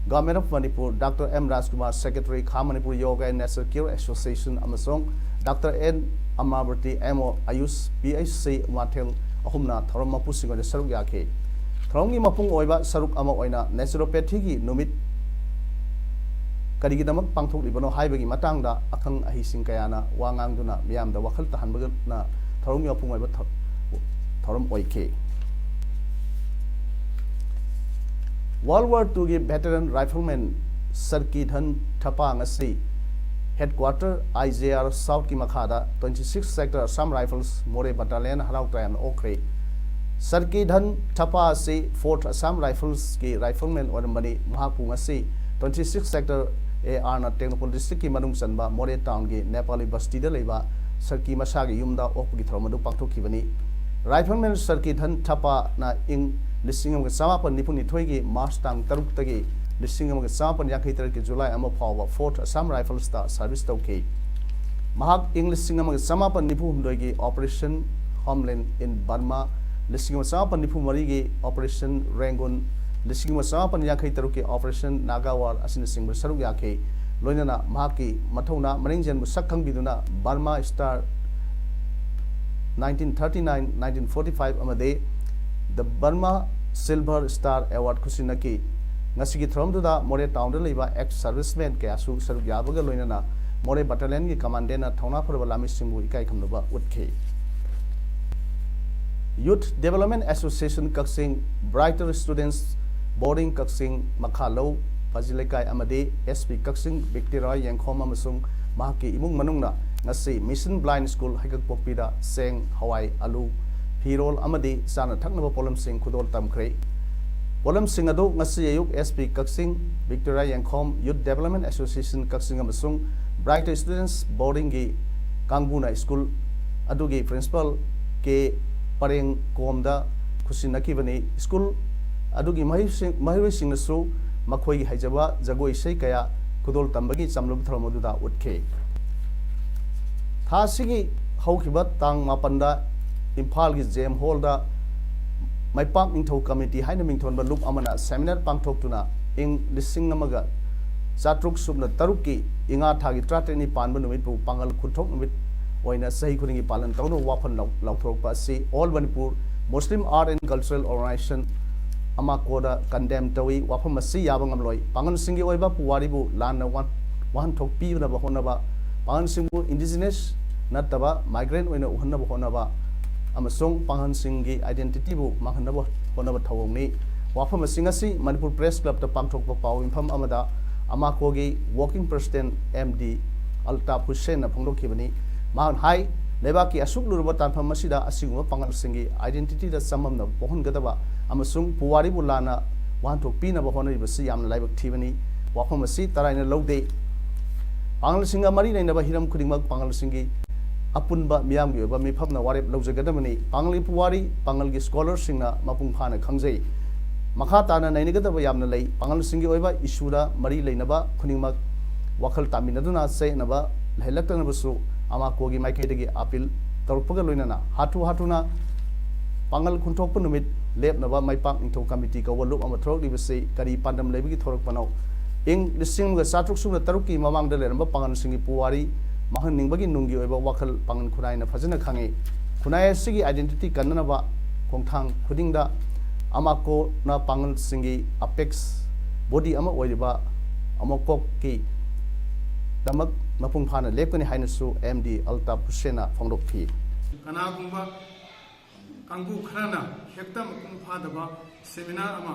Government of Manipur, Doctor M Rajkumar, Secretary, ꯈꯥ Manipur Yoga and Natural Care Association, ꯑꯃꯁꯨꯡ Doctor N Amrabati, M O, Ayush, P H C ꯃꯥꯊꯦꯜ ꯑꯍꯨꯝꯅ ꯊꯧꯔꯝ ꯃꯄꯨꯁꯤꯡ ꯑꯣꯏꯅ ꯁꯔꯨꯛ ꯌꯥꯈꯤ꯫ ꯊꯧꯔꯝꯒꯤ ꯃꯄꯨꯡ ꯑꯣꯏꯕ ꯁꯔꯨꯛ ꯑꯃ ꯑꯣꯏꯅ naturopathyꯒꯤ ꯅꯨꯃꯤꯠ ꯀꯔꯤꯒꯤꯗꯃꯛ ꯄꯥꯡꯊꯣꯛꯂꯤꯕꯅꯣ ꯍꯥꯏꯕꯒꯤ ꯃꯇꯥꯡꯗ ꯑꯈꯪ ꯑꯍꯩꯁꯤꯡ ꯀꯌꯥꯅ ꯋꯥ ꯉꯥꯡꯗꯨꯅ ꯃꯤꯌꯥꯝꯗ ꯋꯥꯈꯜ ꯇꯥꯍꯟꯕꯅ ꯊꯧꯔꯝꯒꯤ ꯃꯄꯨꯡ ꯑꯣꯏꯕ ꯊꯧ-, ꯊꯧꯔꯝ ꯑꯣꯏꯈꯤ꯫ World War Twoꯒꯤ veteran rifleman ꯁꯔꯀꯤꯙꯟ ꯊꯄꯥ ꯉꯁꯤ headquarter I G R Southꯀꯤ ꯃꯈꯥꯗ twenty six Sector Assam Rifles Moreh Battalion ꯍꯔꯥꯎ ꯇꯌꯥꯝꯅ ꯑꯣꯛꯈ꯭ꯔꯦ꯫ ꯁꯔꯀꯤꯙꯟ ꯊꯄꯥ ꯑꯁꯤ Fourth Assam Riflesꯀꯤ rifleman ꯑꯣꯏꯔꯝꯕꯅꯤ꯫ ꯃꯍꯥꯛꯄꯨ ꯉꯁꯤ twenty six Sector A Rꯅ Tengnoupal districtꯀꯤ ꯃꯅꯨꯡ ꯆꯟꯕ ꯃꯣꯔꯦ townꯒꯤ ꯅꯦꯄꯥꯂꯤ ꯕꯁꯇꯤꯗ ꯂꯩꯕ ꯁꯔꯀꯤ ꯃꯁꯥꯒꯤ ꯌꯨꯝꯗ ꯑꯣꯛꯄꯒꯤ ꯊꯧꯔꯝ ꯑꯗꯨ ꯄꯥꯡꯊꯣꯛꯈꯤꯕꯅꯤ꯫ Rifleman ꯁꯔꯀꯤꯙꯟ ꯊꯄꯥꯅ ꯏꯪ ꯂꯤꯁꯤꯡ ꯑꯃꯒ ꯆꯃꯥꯄꯟ ꯅꯤꯐꯨ ꯅꯤꯊꯣꯏꯒꯤ March ꯇꯥꯡ ꯇꯔꯨꯛꯇꯒꯤ ꯂꯤꯁꯤꯡ ꯑꯃꯒ ꯆꯃꯥꯄꯟ ꯌꯥꯡꯈꯩ ꯇꯔꯦꯠꯀꯤ July ꯑꯃ ꯐꯥꯎꯕ Fourth Assam Riflesꯇ service ꯇꯧꯈꯤ꯫ ꯃꯍꯥꯛ ꯏꯪ ꯂꯤꯁꯤꯡ ꯑꯃꯒ ꯆꯃꯥꯄꯟ ꯅꯤꯐꯨ ꯍꯨꯝꯗꯣꯏꯒꯤ Operation Homeland in Burma, ꯂꯤꯁꯤꯡ ꯑꯃ ꯆꯃꯥꯄꯟ ꯅꯤꯐꯨ ꯃꯔꯤꯒꯤ Operation Rangoon, ꯂꯤꯁꯤꯡ ꯑꯃ ꯆꯃꯥꯄꯟ ꯌꯥꯡꯈꯩ ꯇꯔꯨꯛꯀꯤ Operation Naga War ꯑꯁꯤꯅꯆꯤꯡꯕꯗ ꯁꯔꯨꯛ ꯌꯥꯈꯤ꯫ ꯂꯣꯏꯅꯅ ꯃꯍꯥꯛꯀꯤ ꯃꯊꯧꯅꯥ ꯃꯔꯤꯡꯖꯦꯜꯕꯨ ꯁꯛ ꯈꯪꯕꯤꯗꯨꯅ Burma Star nineteen thirty-nine, nineteen forty-five ꯑꯃꯗꯤ The Burma Silver Star Award ꯈꯨꯠꯁꯤꯟꯅꯈꯤ꯫ ꯉꯁꯤꯒꯤ ꯊꯧꯔꯝꯗꯨꯗ ꯃꯣꯔꯦ townꯗ ꯂꯩꯕ ex serviceman ꯀꯌꯥꯁꯨ ꯁꯔꯨꯛ ꯌꯥꯕꯒ ꯂꯣꯏꯅꯅ ꯃꯣꯔꯦ battalionꯒꯤ commandantꯅ ꯊꯧꯅꯥ ꯐꯔꯕ ꯂꯥꯟꯃꯤꯁꯤꯡꯕꯨ ꯏꯀꯥꯏ ꯈꯨꯝꯅꯕ ꯎꯠꯈꯤ꯫ Youth Development Association ꯀꯛꯆꯤꯡ, Brighter Students Boarding ꯀꯛꯆꯤꯡ, ꯃꯈꯥ ꯂꯧ ꯈꯥꯖꯤ ꯂꯩꯀꯥꯏ ꯑꯃꯗꯤ ꯑꯦꯁ ꯄꯤ ꯀꯛꯆꯤꯡ ꯕꯤꯛꯇꯤꯔꯥꯏ ꯌꯦꯡꯈꯣꯝ ꯑꯃꯁꯨꯡ ꯃꯍꯥꯛꯀꯤ ꯏꯃꯨꯡ ꯃꯅꯨꯡꯅ ꯉꯁꯤ ꯃꯤꯁꯟ ꯕ꯭ꯂꯥꯏꯟ ꯁ꯭ꯀꯨꯜ ꯍꯩꯀꯛꯄꯣꯛꯄꯤꯗ ꯆꯦꯡ, ꯍꯋꯥꯏ, ꯑꯂꯨ, ꯐꯤꯔꯣꯜ ꯑꯃꯗꯤ ꯆꯥꯅ ꯊꯛꯅꯕ ꯄꯣꯠꯂꯝꯁꯤꯡ ꯈꯨꯗꯣꯜ ꯇꯝꯈ꯭ꯔꯦ꯫ ꯄꯣꯠꯂꯝꯁꯤꯡ ꯑꯗꯨ ꯉꯁꯤ ꯑꯌꯨꯛ ꯑꯦꯁ ꯄꯤ ꯀꯛꯆꯤꯡ, ꯕꯤꯛꯇꯣꯔꯤꯌꯥ ꯌꯦꯡꯈꯣꯝ, ꯌꯨꯠ ꯗꯦꯕꯂꯞꯃꯦꯟ ꯑꯦꯁꯣꯁꯤꯌꯦꯁꯟ ꯀꯛꯆꯤꯡ ꯑꯃꯁꯨꯡ ꯕ꯭ꯔꯥꯏꯠ ꯁ꯭ꯇꯨꯗꯦꯟꯠꯁ ꯕꯣꯔꯗꯤꯡꯒꯤ ꯀꯥꯡꯕꯨꯅ ꯁ꯭ꯀꯨꯜ ꯑꯗꯨꯒꯤ ꯄ꯭ꯔꯤꯟꯁꯤꯄꯥꯜ ꯀꯦ ꯄꯔꯦꯡꯀꯣꯝꯗ ꯈꯨꯠꯁꯤꯟꯅꯈꯤꯕꯅꯤ꯫ ꯁ꯭ꯀꯨꯜ ꯑꯗꯨꯒꯤ ꯃꯍꯩꯁꯤꯡ-, ꯃꯍꯩꯔꯣꯏꯁꯤꯡꯅꯁꯨ ꯃꯈꯣꯏꯒꯤ ꯍꯩꯖꯕ ꯖꯒꯣꯏ ꯏꯁꯩ ꯀꯌꯥ ꯈꯨꯗꯣꯜ ꯇꯝꯕꯒꯤ ꯆꯝꯂꯕ ꯊꯧꯔꯝ ꯑꯗꯨꯗ ꯎꯠꯈꯤ꯫ ꯊꯥ ꯑꯁꯤꯒꯤ ꯍꯧꯈꯤꯕ ꯇꯥꯡ ꯃꯥꯄꯟꯗ ꯏꯝꯐꯥꯜꯒꯤ ꯖꯦꯝ ꯍꯣꯜꯗ ꯃꯥꯏꯄꯥꯛ ꯅꯤꯡꯊꯧ ꯀꯃꯤꯇꯤ ꯍꯥꯏꯅ ꯃꯤꯡꯊꯣꯟꯕ ꯂꯨꯞ ꯑꯃꯅ ꯁꯦꯃꯤꯅꯥꯔ ꯄꯥꯡꯊꯣꯛꯇꯨꯅ ꯏꯪ ꯂꯤꯁꯤꯡ ꯑꯃꯒ ꯆꯥꯇ꯭ꯔꯨꯛ ꯁꯨꯞꯅ ꯇꯔꯨꯛꯀꯤ ꯏꯉꯥ ꯊꯥꯒꯤ ꯇꯔꯥꯇꯔꯦꯠꯅꯤ ꯄꯥꯟꯕ ꯅꯨꯃꯤꯠꯄꯨ ꯄꯥꯡꯒꯜ ꯈꯨꯟꯊꯣꯛ ꯅꯨꯃꯤꯠ ꯑꯣꯏꯅ ꯆꯍꯤ ꯈꯨꯗꯤꯡꯒꯤ ꯄꯥꯂꯟ ꯇꯧꯅꯕ ꯋꯥꯐꯝ ꯂꯧ-, ꯂꯥꯎꯊꯣꯔꯛꯄ ꯑꯁꯤ All Manipur Muslim Art and Cultural Organization, ꯑꯃꯥꯀꯣꯗ condemn ꯇꯧꯏ꯫ ꯋꯥꯐꯝ ꯑꯁꯤ ꯌꯥꯕ ꯉꯝꯂꯣꯏ꯫ ꯄꯥꯡꯒꯜꯁꯤꯡꯒꯤ ꯑꯣꯏꯕ ꯄꯨꯋꯥꯔꯤꯕꯨ ꯂꯥꯟꯅ ꯋꯥ-, ꯋꯥꯍꯟꯊꯣꯛ ꯄꯤꯅꯕ ꯍꯣꯠꯅꯕ, ꯄꯥꯡꯒꯜꯁꯤꯡꯕꯨ indigenous ꯅꯠꯇꯕ migrant ꯑꯣꯏꯅ ꯎꯍꯟꯅꯕ ꯍꯣꯠꯅꯕ ꯑꯃꯁꯨꯡ ꯄꯥꯡꯒꯜꯁꯤꯡꯒꯤ identityꯕꯨ ꯃꯥꯡꯍꯟꯅꯕ ꯍꯣꯠꯅꯕ ꯊꯧꯑꯣꯡꯅꯤ꯫ ꯋꯥꯐꯝ ꯑꯁꯤ ꯉꯁꯤ ꯃꯅꯤꯄꯨꯔ ꯄ꯭ꯔꯦꯁ ꯀ꯭ꯂꯕꯇ ꯄꯥꯡꯊꯣꯛꯄ ꯄꯥꯎ ꯃꯤꯐꯝ ꯑꯃꯗ ꯑꯃꯥꯀꯣꯒꯤ working president ꯑꯜꯇꯥꯐ ꯍꯨꯁꯦꯟꯅ ꯐꯣꯡꯗꯣꯛꯈꯤꯕꯅꯤ꯫ ꯃꯍꯥꯛꯅ ꯍꯥꯏ, ꯂꯩꯕꯥꯛꯀꯤ ꯑꯁꯨꯛ ꯂꯨꯔꯕ ꯇꯥꯟꯐꯝ ꯑꯁꯤꯗ ꯑꯁꯤꯒꯨꯝꯕ ꯄꯥꯡꯒꯜꯁꯤꯡꯒꯤ identityꯗ ꯆꯃꯝꯅꯕ ꯄꯣꯛꯍꯟꯒꯗꯕ ꯑꯃꯁꯨꯡ ꯄꯨꯋꯥꯔꯤꯕꯨ ꯂꯥꯟꯅ ꯋꯥꯍꯟꯊꯣꯛ ꯄꯤꯅꯕ ꯍꯣꯠꯅꯔꯤꯕꯁꯤ ꯌꯥꯝꯅ ꯂꯥꯏꯕꯛ ꯊꯤꯕꯅꯤ꯫ ꯋꯥꯐꯝ ꯑꯁꯤ ꯇꯔꯥꯏꯅ ꯂꯧꯗꯦ꯫ ꯄꯥꯡꯒꯜꯁꯤꯡꯒ ꯃꯔꯤ ꯂꯩꯅꯕ ꯍꯤꯔꯝ ꯈꯨꯗꯤꯡꯃꯛ ꯄꯥꯡꯒꯜꯁꯤꯡꯒꯤ ꯑꯄꯨꯟꯕ ꯃꯤꯌꯥꯝꯒꯤ ꯑꯣꯏꯕ ꯃꯤꯐꯝꯅ ꯋꯥꯔꯦꯞ ꯂꯧꯖꯒꯗꯕꯅꯤ꯫ ꯄꯥꯡꯒꯜꯒꯤ ꯄꯨꯋꯥꯔꯤ, ꯄꯥꯡꯒꯜꯒꯤ ꯁ꯭ꯀꯣꯂꯔꯁꯤꯡꯅ ꯃꯄꯨꯡ ꯐꯥꯅ ꯈꯪꯖꯩ꯫ ꯃꯈꯥ ꯇꯥꯅ ꯅꯩꯅꯒꯗꯕ ꯌꯥꯝꯅ ꯂꯩ꯫ ꯄꯥꯡꯒꯜꯁꯤꯡꯒꯤ ꯑꯣꯏꯕ ꯏꯁꯨꯗ ꯃꯔꯤ ꯂꯩꯅꯕ ꯈꯨꯗꯤꯡꯃꯛ ꯋꯥꯈꯜ ꯇꯥꯃꯤꯟꯅꯗꯨꯅ ꯆꯌꯦꯠꯅꯕ ꯂꯩꯍꯜꯂꯛꯇꯅꯕꯁꯨ ꯑꯃꯥꯀꯣꯒꯤ ꯃꯥꯏꯀꯩꯗꯒꯤ ꯑꯥꯄꯤꯜ ꯇꯧꯔꯛꯄꯒ ꯂꯣꯏꯅꯅ ꯍꯥꯊꯨ ꯍꯥꯊꯨꯅ ꯄꯥꯡꯒꯜ ꯈꯨꯟꯊꯣꯛꯄ ꯅꯨꯃꯤꯠ ꯂꯦꯞꯅꯕ ꯃꯥꯏꯄꯥꯛ ꯅꯤꯡꯊꯧ ꯀꯃꯤꯇꯤ ꯀꯧꯕ ꯂꯨꯞ ꯑꯃ ꯊꯣꯔꯛꯂꯤꯕꯁꯤ ꯀꯔꯤ ꯄꯥꯟꯗꯝ ꯂꯩꯕꯒꯤ ꯊꯣꯔꯛꯄꯅꯣ? ꯏꯪ ꯂꯤꯁꯤꯡ ꯑꯃꯒ ꯆꯥꯇ꯭ꯔꯨꯛ ꯁꯨꯞꯅ ꯇꯔꯨꯛꯀꯤ ꯃꯃꯥꯡꯗ ꯂꯩꯔꯝꯕ ꯄꯥꯡꯒꯜꯁꯤꯡꯒꯤ ꯄꯨꯋꯥꯔꯤ ꯃꯥꯡꯍꯟꯅꯤꯡꯕꯒꯤ ꯅꯨꯡꯒꯤ ꯑꯣꯏꯕ ꯋꯥꯈꯜ ꯄꯥꯡꯒꯜ ꯈꯨꯟꯅꯥꯏꯅ ꯐꯖꯅ ꯈꯪꯏ꯫ ꯈꯨꯟꯅꯥꯏ ꯑꯁꯤꯒꯤ identity ꯀꯟꯅꯅꯕ ꯈꯣꯡꯊꯥꯡ ꯈꯨꯗꯤꯡꯗ ꯑꯃꯥꯀꯣꯅ ꯄꯥꯡꯒꯜꯁꯤꯡꯒꯤ apex body ꯑꯃ ꯑꯣꯏꯔꯤꯕ ꯑꯃꯣꯀꯣꯛꯀꯤꯗꯃꯛ ꯃꯄꯨꯡ ꯐꯥꯅ ꯂꯦꯞꯀꯅꯤ ꯍꯥꯏꯅꯁꯨ ꯑꯦꯝ ꯗꯤ ꯑꯜꯇꯥꯐ ꯍꯨꯁꯦꯟꯅ ꯐꯣꯡꯗꯣꯛꯈꯤ꯫ ꯀꯅꯥꯒꯨꯝꯕ ꯀꯥꯡꯕꯨ ꯈꯔꯅ ꯍꯦꯛꯇ ꯃꯄꯨꯡ ꯐꯥꯗꯕ ꯁꯦꯃꯤꯅꯥꯔ ꯑꯃ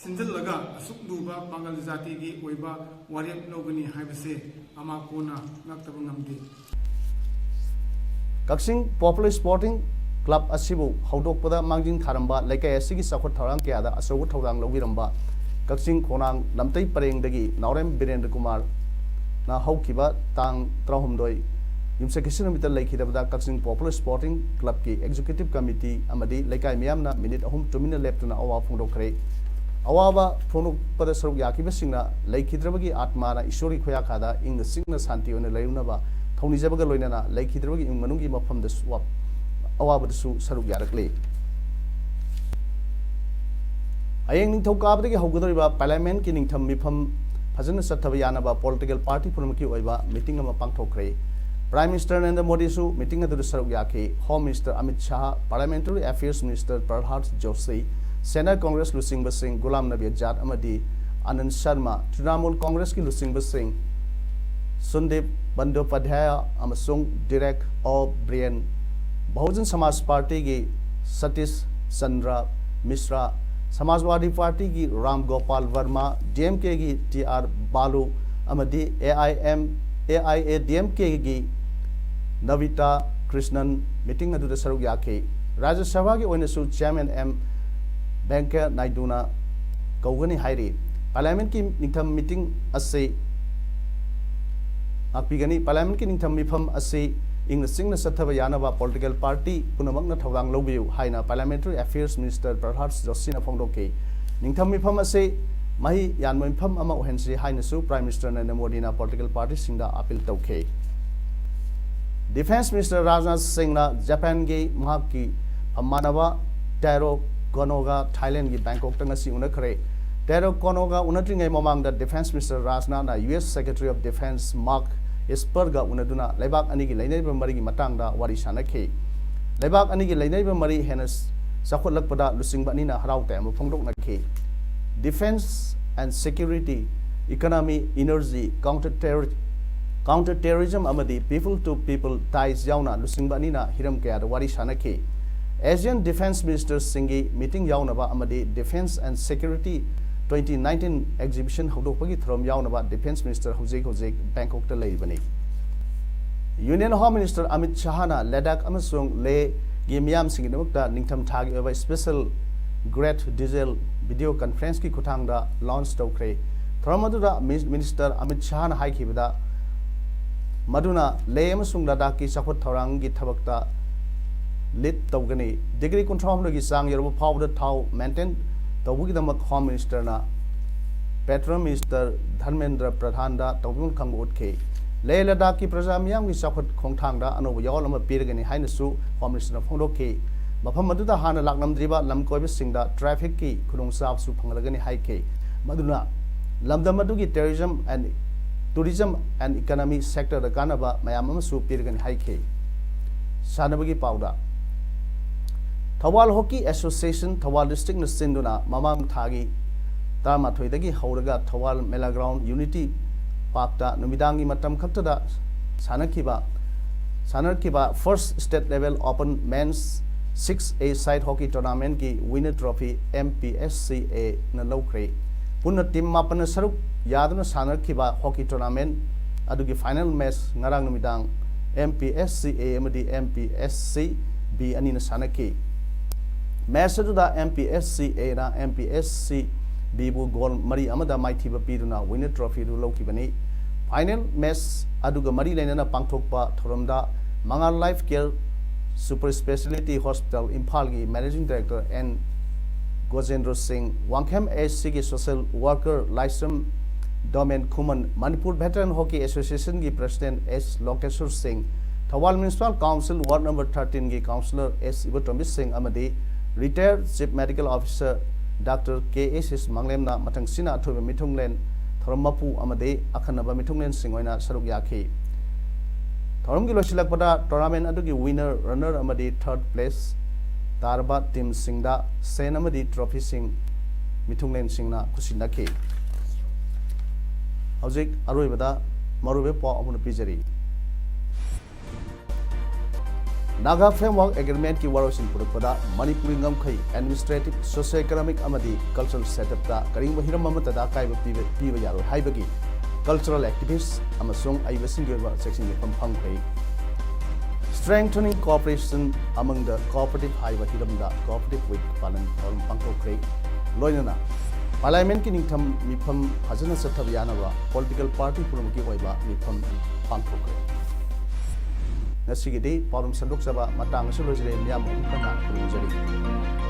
ꯁꯤꯟꯖꯤꯜꯂꯒ ꯑꯁꯨꯛ ꯂꯨꯕ ꯄꯥꯡꯒꯜ ꯖꯥꯇꯤꯒꯤ ꯑꯣꯏꯕ ꯋꯥꯔꯦꯞ ꯂꯧꯒꯅꯤ ꯍꯥꯏꯕꯁꯦ ꯑꯃ ꯀꯣꯟꯅ ꯉꯥꯛꯇꯕ ꯉꯝꯗꯦ꯫ ꯀꯛꯆꯤꯡ ꯄꯣꯄꯨꯂꯔ ꯁ꯭ꯄꯣꯔꯇꯤꯡ ꯀ꯭ꯂꯕ ꯑꯁꯤꯕꯨ ꯍꯧꯗꯣꯛꯄꯗ ꯃꯥꯡꯖꯤꯜ ꯊꯥꯔꯝꯕ, ꯂꯩꯀꯥꯏ ꯑꯁꯤꯒꯤ ꯆꯥꯎꯈꯠ ꯊꯧꯔꯥꯡ ꯀꯌꯥꯗ ꯑꯆꯧꯕ ꯊꯧꯗꯥꯡ ꯂꯧꯕꯤꯔꯝꯕ ꯀꯛꯆꯤꯡ ꯈꯣꯡꯅꯥꯡ ꯂꯝꯇꯩ ꯄꯔꯦꯡꯗꯒꯤ ꯅꯥꯎꯔꯦꯝ ꯕꯤꯔꯦꯟꯗ꯭ꯔ ꯀꯨꯃꯥꯔꯅ ꯍꯧꯈꯤꯕ ꯇꯥꯡ ꯇꯔꯥꯍꯨꯝꯗꯣꯏ ꯌꯨꯝꯁꯀꯩꯁ ꯅꯨꯃꯤꯠꯇ ꯂꯩꯈꯤꯗꯕꯗ ꯀꯛꯆꯤꯡ ꯄꯣꯄꯨꯂꯔ ꯁ꯭ꯄꯣꯔꯇꯤꯡ ꯀ꯭ꯂꯕꯀꯤ ꯑꯦꯛꯖꯤꯀ꯭ꯌꯨꯇꯤꯚ ꯀꯃꯤꯇꯤ ꯑꯃꯗꯤ ꯂꯩꯀꯥꯏ ꯃꯤꯌꯥꯝꯅ ꯃꯤꯅꯤꯠ ꯑꯍꯨꯝ ꯇꯨꯃꯤꯟꯅ ꯂꯦꯞꯇꯨꯅ ꯑꯋꯥꯕ ꯐꯣꯡꯗꯣꯛꯈ꯭ꯔꯦ꯫ ꯑꯋꯥꯕ ꯐꯣꯡꯗꯣꯛꯄꯗ ꯁꯔꯨꯛ ꯌꯥꯈꯤꯕꯁꯤꯡꯅ ꯂꯩꯈꯤꯗ꯭ꯔꯕꯒꯤ ꯑꯥꯠꯃꯥꯅ ꯏꯁꯣꯔꯒꯤ ꯈꯨꯌꯥꯈꯥꯗ ꯏꯪꯅ ꯆꯤꯛꯅ ꯁꯥꯟꯇꯤ ꯑꯣꯏꯅ ꯂꯩꯔꯨꯅꯕ ꯊꯧꯅꯤꯖꯕꯒ ꯂꯣꯏꯅꯅ ꯂꯩꯈꯤꯗ꯭ꯔꯕꯒꯤ ꯏꯃꯨꯡ ꯃꯅꯨꯡꯒꯤ ꯃꯐꯝꯗꯁꯨ ꯋꯥ-, ꯑꯋꯥꯕꯗꯁꯨ ꯁꯔꯨꯛ ꯌꯥꯔꯛꯂꯤ꯫ ꯍꯌꯦꯡ ꯅꯤꯡꯊꯧꯀꯥꯕꯗꯒꯤ ꯍꯧꯒꯗꯧꯔꯤꯕ ꯄꯥꯔꯂꯤꯌꯥꯃꯦꯟꯠꯀꯤ ꯅꯤꯡꯊꯝ ꯃꯤꯐꯝ ꯐꯖꯅ ꯆꯠꯊꯕ ꯌꯥꯅꯕ ꯄꯣꯂꯤꯇꯤꯀꯦꯜ ꯄꯥꯔꯇꯤ ꯄꯨꯝꯅꯃꯛꯀꯤ ꯑꯣꯏꯕ ꯃꯤꯇꯤꯡ ꯑꯃ ꯄꯥꯡꯊꯣꯛꯈ꯭ꯔꯦ꯫ ꯄ꯭ꯔꯥꯏꯝ ꯃꯤꯅꯤꯁꯇꯔ ꯅꯔꯦꯟꯗ꯭ꯔ ꯃꯣꯗꯤꯁꯨ ꯃꯤꯇꯤꯡ ꯑꯗꯨꯗ ꯁꯔꯨꯛ ꯌꯥꯈꯤ꯫ Home minister Amit Shah, parliamentary affairs minister Pralhad Joshi, ꯁꯦꯅꯥ ꯀꯣꯡꯒ꯭ꯔꯦꯁ ꯂꯨꯆꯤꯡꯕꯁꯤꯡ ꯒꯨꯂꯥꯝ ꯅꯕꯤ ꯑꯖꯥꯗ ꯑꯃꯗꯤ ꯑꯅꯟꯗ ꯁꯔꯃ, ꯇ꯭ꯔꯤꯅꯥꯃꯨꯜ ꯀꯣꯡꯒ꯭ꯔꯦꯁꯀꯤ ꯂꯨꯆꯤꯡꯕꯁꯤꯡ ꯁꯨꯟꯗꯤꯞ ꯕꯟꯗꯣꯄꯥꯙ꯭ꯌꯥꯌ ꯑꯃꯁꯨꯡ ꯗꯤꯔꯦꯛ ꯑꯣ ꯕ꯭ꯔꯤꯌꯦꯟ, ꯕꯍꯨꯖꯟ ꯁꯃꯥꯖ ꯄꯥꯔꯇꯤꯒꯤ ꯁꯇꯤꯁ ꯆꯟꯗ꯭ꯔ ꯃꯤꯁ꯭ꯔꯥ, ꯁꯃꯥꯖꯋꯥꯗꯤ ꯄꯥꯔꯇꯤꯒꯤ ꯔꯥꯝ ꯒꯣꯄꯥꯜ ꯚꯔꯃ, ꯗꯤ ꯑꯦꯝ ꯀꯦꯒꯤ ꯇꯤ ꯑꯥꯔ ꯕꯥꯂꯨ ꯑꯃꯗꯤ A I M, A I A D M ꯀꯦꯒꯤ ꯅꯕꯤꯇꯥ ꯀ꯭ꯔꯤꯁꯅꯟ ꯃꯤꯇꯤꯡ ꯑꯗꯨꯗ ꯁꯔꯨꯛ ꯌꯥꯈꯤ꯫ ꯔꯥꯖ꯭ꯌ ꯁꯚꯥꯒꯤ ꯑꯣꯏꯅꯁꯨ ꯆꯤꯌꯥꯔꯃꯦꯟ ꯑꯦꯝ ꯚꯦꯡꯀꯌꯥ ꯅꯥꯏꯗꯨꯅ ꯀꯧꯒꯅꯤ ꯍꯥꯏꯔꯤ꯫ ꯄꯥꯔꯂꯤꯌꯥꯃꯦꯟꯠꯀꯤ ꯅꯤꯡꯊꯝ ꯃꯤꯇꯤꯡ ꯑꯁꯤ ꯉꯥꯛꯄꯤꯒꯅꯤ꯫ ꯄꯥꯔꯂꯤꯌꯥꯃꯦꯟꯠꯀꯤ ꯅꯤꯡꯊꯝ ꯃꯤꯐꯝ ꯑꯁꯤ ꯏꯪꯅ ꯆꯤꯡꯅ ꯆꯠꯊꯕ ꯌꯥꯅꯕ ꯄꯣꯂꯤꯇꯤꯀꯦꯜ ꯄꯥꯔꯇꯤ ꯄꯨꯝꯅꯃꯛꯅ ꯊꯧꯗꯥꯡ ꯂꯧꯕꯤꯌꯨ ꯍꯥꯏꯅ ꯄꯥꯔꯂꯤꯌꯥꯃꯦꯟꯇꯔꯤ ꯑꯦꯐꯤꯌꯔꯁ ꯃꯤꯅꯤꯁꯇꯔ ꯄ꯭ꯔꯍꯂꯥꯗ ꯖꯣꯁꯤꯅ ꯐꯣꯡꯗꯣꯛꯈꯤ꯫ ꯅꯤꯡꯊꯝ ꯃꯤꯐꯝ ꯑꯁꯤ ꯃꯍꯩ ꯌꯥꯟꯕ ꯃꯤꯐꯝ ꯑꯃ ꯑꯣꯏꯍꯟꯁꯤ ꯍꯥꯏꯅꯁꯨ ꯄ꯭ꯔꯥꯏꯝ ꯃꯤꯅꯤꯁꯇꯔ ꯅꯔꯦꯟꯗ꯭ꯔ ꯃꯣꯗꯤꯅ ꯄꯣꯂꯤꯇꯤꯀꯦꯜ ꯄꯥꯔꯇꯤꯁꯤꯡꯗ ꯑꯥꯄꯤꯜ ꯇꯧꯈꯤ꯫ ꯗꯤꯐꯦꯟꯁ ꯃꯤꯅꯤꯁꯇꯔ ꯔꯥꯖꯅꯥꯊ ꯁꯤꯡꯅ ꯖꯄꯥꯟꯒꯤ ꯃꯍꯥꯛꯀꯤ ꯐꯝꯃꯥꯟꯅꯕ ꯇꯥꯏꯔꯣ ꯀꯣꯅꯣꯒ ꯊꯥꯏꯂꯦꯟꯒꯤ ꯕꯦꯡꯀꯣꯛꯇ ꯉꯁꯤ ꯎꯅꯈ꯭ꯔꯦ꯫ ꯇꯥꯏꯔꯣ ꯀꯣꯅꯣꯒ ꯎꯅꯗ꯭ꯔꯤꯉꯩ ꯃꯃꯥꯡꯗ ꯗꯤꯐꯦꯟꯁ ꯃꯤꯅꯤꯁꯇꯔ ꯔꯥꯖꯅꯥꯊꯅ U S secretary of defence Mark ꯏꯁꯄꯔꯒ ꯎꯅꯗꯨꯅ ꯂꯩꯕꯥꯛ ꯑꯅꯤꯒꯤ ꯂꯩꯅꯔꯤꯕ ꯃꯔꯤꯒꯤ ꯃꯇꯥꯡꯗ ꯋꯥꯔꯤ ꯁꯥꯟꯅꯈꯤ꯫ ꯂꯩꯕꯥꯛ ꯑꯅꯤꯒꯤ ꯂꯩꯅꯔꯤꯕ ꯃꯔꯤ ꯍꯦꯟꯅ ꯆꯥꯎꯈꯠꯂꯛꯄꯗ ꯂꯨꯆꯤꯡꯕ ꯑꯅꯤꯅ ꯍꯔꯥꯎ ꯇꯌꯥꯝꯕ ꯐꯣꯡꯗꯣꯛꯅꯈꯤ꯫ Defense and security, economy, energy, counter terror-, counter terrorism ꯑꯃꯗꯤ people to people ties ꯌꯥꯎꯅ ꯂꯨꯆꯤꯡꯕ ꯑꯅꯤꯅ ꯍꯤꯔꯝ ꯀꯌꯥꯗ ꯋꯥꯔꯤ ꯁꯥꯟꯅꯈꯤ꯫ Asian Defence Ministerꯁꯤꯡꯒꯤ meeting ꯌꯥꯎꯅꯕ ꯑꯃꯗꯤ Defence and Security twenty nineteen exhibition ꯍꯧꯗꯣꯛꯄꯒꯤ ꯊꯧꯔꯝ ꯌꯥꯎꯅꯕ Defence Minister ꯍꯧꯖꯤꯛ ꯍꯧꯖꯤꯛ ꯕꯦꯡꯀꯣꯛꯇ ꯂꯩꯔꯤꯕꯅꯤ꯫ Union Home Minister Amit ꯁꯥꯍꯅ Ladakh ꯑꯃꯁꯨꯡ ꯂꯦꯍꯒꯤ ꯃꯤꯌꯥꯝꯁꯤꯡꯒꯤꯗꯃꯛꯇ ꯅꯤꯡꯊꯝ ꯊꯥꯒꯤ ꯑꯣꯏꯕ special Great Diesel video conferenceꯀꯤ ꯈꯨꯠꯊꯥꯡꯗ launch ꯇꯧꯈ꯭ꯔꯦ꯫ ꯊꯧꯔꯝ ꯑꯗꯨꯗ ꯃꯤ-, Minister ꯑꯃꯤꯠ ꯁꯥꯍꯅ ꯍꯥꯏꯈꯤꯕꯗ, ꯃꯗꯨꯅ ꯂꯦꯍ ꯑꯃꯁꯨꯡ ꯂꯗꯥꯈꯀꯤ ꯆꯥꯎꯈꯠ ꯊꯧꯔꯥꯡꯒꯤ ꯊꯕꯛꯇ lead ꯇꯧꯒꯅꯤ꯫ Degree ꯀꯨꯟꯊ꯭ꯔꯥ ꯍꯨꯝꯗꯣꯏꯒꯤ ꯆꯥꯡ ꯌꯧꯔꯕ ꯐꯥꯎꯕꯗ ꯊꯥꯎ maintain ꯇꯧꯕꯒꯤꯗꯃꯛ Home Ministerꯅ Petroleum Minister Dharmendra ꯄ꯭ꯔꯙꯥꯟꯗ ꯇꯧꯕꯤꯃꯜ ꯈꯪꯕ ꯎꯠꯈꯤ꯫ ꯂꯦꯍ ꯂꯗꯥꯈꯀꯤ ꯄ꯭ꯔꯖꯥ ꯃꯤꯌꯥꯝꯒꯤ ꯆꯥꯎꯈꯠ ꯈꯣꯡꯊꯥꯡꯗ ꯑꯅꯧꯕ ꯌꯥꯑꯣꯜ ꯑꯃ ꯄꯤꯔꯒꯅꯤ ꯍꯥꯏꯅꯁꯨ Home Ministerꯅ ꯐꯣꯡꯗꯣꯛꯈꯤ꯫ ꯃꯐꯝ ꯑꯗꯨꯗ ꯍꯥꯟꯅ ꯂꯥꯛꯂꯝꯗ꯭ꯔꯤꯕ ꯂꯝ ꯀꯣꯏꯕꯁꯤꯡꯗ trafficꯀꯤ ꯈꯨꯗꯣꯡꯆꯥꯕꯁꯨ ꯐꯪꯍꯜꯂꯒꯅꯤ ꯍꯥꯏꯈꯤ꯫ ꯃꯗꯨꯅ ꯂꯝꯗꯝ ꯑꯗꯨꯒꯤ tourism and, tourism and economy sectorꯗ ꯀꯥꯟꯅꯕ ꯃꯌꯥꯝ ꯑꯃꯁꯨ ꯄꯤꯔꯒꯅꯤ ꯍꯥꯏꯈꯤ꯫ ꯁꯥꯟꯅꯕꯒꯤ ꯄꯥꯎꯗ, ꯊꯧꯕꯥꯜ Hockey Association ꯊꯧꯕꯥꯜ districtꯅ ꯁꯤꯟꯗꯨꯅ ꯃꯃꯥꯡ ꯊꯥꯒꯤ ꯇꯔꯥꯃꯥꯊꯣꯏꯗꯒꯤ ꯍꯧꯔꯒ ꯊꯧꯕꯥꯜ ꯃꯦꯂꯥ ground Unity Parkꯇ ꯅꯨꯃꯤꯗꯥꯡꯒꯤ ꯃꯇꯝ ꯈꯛꯇꯗ ꯁꯥꯟꯅꯈꯤꯕ, ꯁꯥꯟꯅꯈꯤꯕ First State Level Open Men's six A side hockey tournamentꯀꯤ winner trophy MPSCAꯅ ꯂꯧꯈ꯭ꯔꯦ꯫ ꯄꯨꯟꯅ team ꯃꯥꯄꯟꯅ ꯁꯔꯨꯛ ꯌꯥꯗꯨꯅ ꯁꯥꯟꯅꯈꯤꯕ hockey tournament ꯑꯗꯨꯒꯤ final match ꯉꯔꯥꯡ ꯅꯨꯃꯤꯗꯥꯡ MPSCA ꯑꯃꯗꯤ MPSCB ꯑꯅꯤꯅ ꯁꯥꯟꯅꯈꯤ꯫ Match ꯑꯗꯨꯗ MPSCAꯅ MPSCBꯕꯨ goal ꯃꯔꯤ ꯑꯃꯗ ꯃꯥꯏꯊꯤꯕ ꯄꯤꯗꯨꯅ winner trophy ꯑꯗꯨ ꯂꯧꯈꯤꯕꯅꯤ꯫ Final match ꯑꯗꯨꯒ ꯃꯔꯤ ꯂꯩꯅꯅ ꯄꯥꯡꯊꯣꯛꯄ ꯊꯧꯔꯝꯗ ꯃꯉꯥꯜ Life Care Super Speciality Hospital ꯏꯝꯐꯥꯜꯒꯤ Managing Director N Gojendra Singh, Wangkhem AHCꯒꯤ social worker Laishram Domen Khuman, Manipur Veteran Hockey Associationꯒꯤ President S Lokeshwar Singh, Thoubal Municipal Council Ward number thirteenꯒꯤ Councillor S ꯏꯕꯣꯇꯣꯝꯕꯤ ꯁꯤꯡ ꯑꯃꯗꯤ retired Chief Medical Officer Doctor K S S ꯃꯥꯡꯂꯦꯝꯅ ꯃꯊꯪꯁꯤꯅ ꯑꯊꯣꯏꯕ ꯃꯤꯊꯨꯡꯂꯦꯟ ꯊꯧꯔꯝ ꯃꯄꯨ ꯑꯃꯗꯤ ꯑꯈꯟꯅꯕ ꯃꯤꯊꯨꯡꯂꯦꯟꯁꯤꯡ ꯑꯣꯏꯅ ꯁꯔꯨꯛ ꯌꯥꯈꯤ꯫ ꯊꯧꯔꯝꯒꯤ ꯂꯣꯏꯁꯤꯜꯂꯛꯄꯗ tournament ꯑꯗꯨꯒꯤ winner, runner ꯑꯃꯗꯤ third place ꯇꯥꯔꯕ teamꯁꯤꯡꯗ ꯁꯦꯟ ꯑꯃꯗꯤ trophyꯁꯤꯡ ꯃꯤꯊꯨꯡꯂꯦꯟꯁꯤꯡꯅ ꯈꯨꯠꯁꯤꯟꯅꯈꯤ꯫ ꯍꯧꯖꯤꯛ ꯑꯔꯣꯏꯕꯗ ꯃꯔꯨꯑꯣꯏꯕ ꯄꯥꯎ ꯑꯃꯅ ꯄꯤꯖꯔꯤ꯫ ꯅꯥꯒꯥ ꯐ꯭ꯔꯦꯝꯋꯥꯔꯛ ꯑꯦꯒ꯭ꯔꯤꯃꯦꯟꯠꯀꯤ ꯋꯥꯔꯣꯏꯁꯤꯟ ꯄꯨꯔꯛꯄꯗ ꯃꯅꯤꯄꯨꯔꯒꯤ ꯉꯝꯈꯩ, ꯑꯦꯗꯃꯤꯅꯤꯁꯇ꯭ꯔꯦꯇꯤꯕ, ꯁꯣꯁꯤꯑꯣ ꯏꯀꯣꯅꯣꯃꯤꯛ ꯑꯃꯗꯤ ꯀꯜꯆꯔꯦꯜ ꯁꯦꯠꯑꯞꯇ ꯀꯔꯤꯒꯨꯝꯕ ꯍꯤꯔꯝ ꯑꯃꯠꯇꯗ ꯑꯀꯥꯏꯕ ꯄꯤꯕ, ꯄꯤꯕ ꯌꯥꯔꯣꯏ ꯍꯥꯏꯕꯒꯤ ꯀꯜꯆꯔꯦꯜ ꯑꯦꯛꯇꯤꯚꯤꯁꯠ ꯑꯃꯁꯨꯡ ꯑꯏꯕꯁꯤꯡꯒꯤ ꯑꯣꯏꯕ ꯆꯦꯛꯁꯤꯟ ꯋꯥꯐꯝ ꯐꯪꯈ꯭ꯔꯦ꯫ Strengthening cooperation among the cooperative ꯍꯥꯏꯕ ꯍꯤꯔꯝꯗ ꯀꯣꯑꯣꯄꯔꯦꯇꯤꯕ ꯋꯤꯛ ꯄꯥꯂꯟ ꯊꯧꯔꯝ ꯄꯥꯡꯊꯣꯛꯈ꯭ꯔꯦ꯫ ꯂꯣꯏꯅꯅ ꯄꯥꯔꯂꯤꯌꯥꯃꯦꯟꯠꯀꯤ ꯅꯤꯡꯊꯝ ꯃꯤꯐꯝ ꯐꯖꯅ ꯆꯠꯊꯕ ꯌꯥꯅꯕ ꯄꯣꯂꯤꯇꯤꯀꯦꯜ ꯄꯥꯔꯇꯤ ꯄꯨꯝꯅꯃꯛꯀꯤ ꯑꯣꯏꯕ ꯃꯤꯐꯝ ꯄꯥꯡꯊꯣꯛꯈ꯭ꯔꯦ꯫ ꯉꯁꯤꯒꯤꯗꯤ ꯄꯥꯎꯗꯝ ꯁꯟꯗꯣꯛꯆꯕ ꯃꯇꯥꯡ ꯑꯁꯤꯗ ꯂꯣꯏꯁꯤꯜꯂꯦ꯫ ꯃꯤꯌꯥꯝ ꯑꯃꯨꯛ ꯍꯟꯅ ꯈꯨꯔꯨꯝꯖꯔꯤ꯫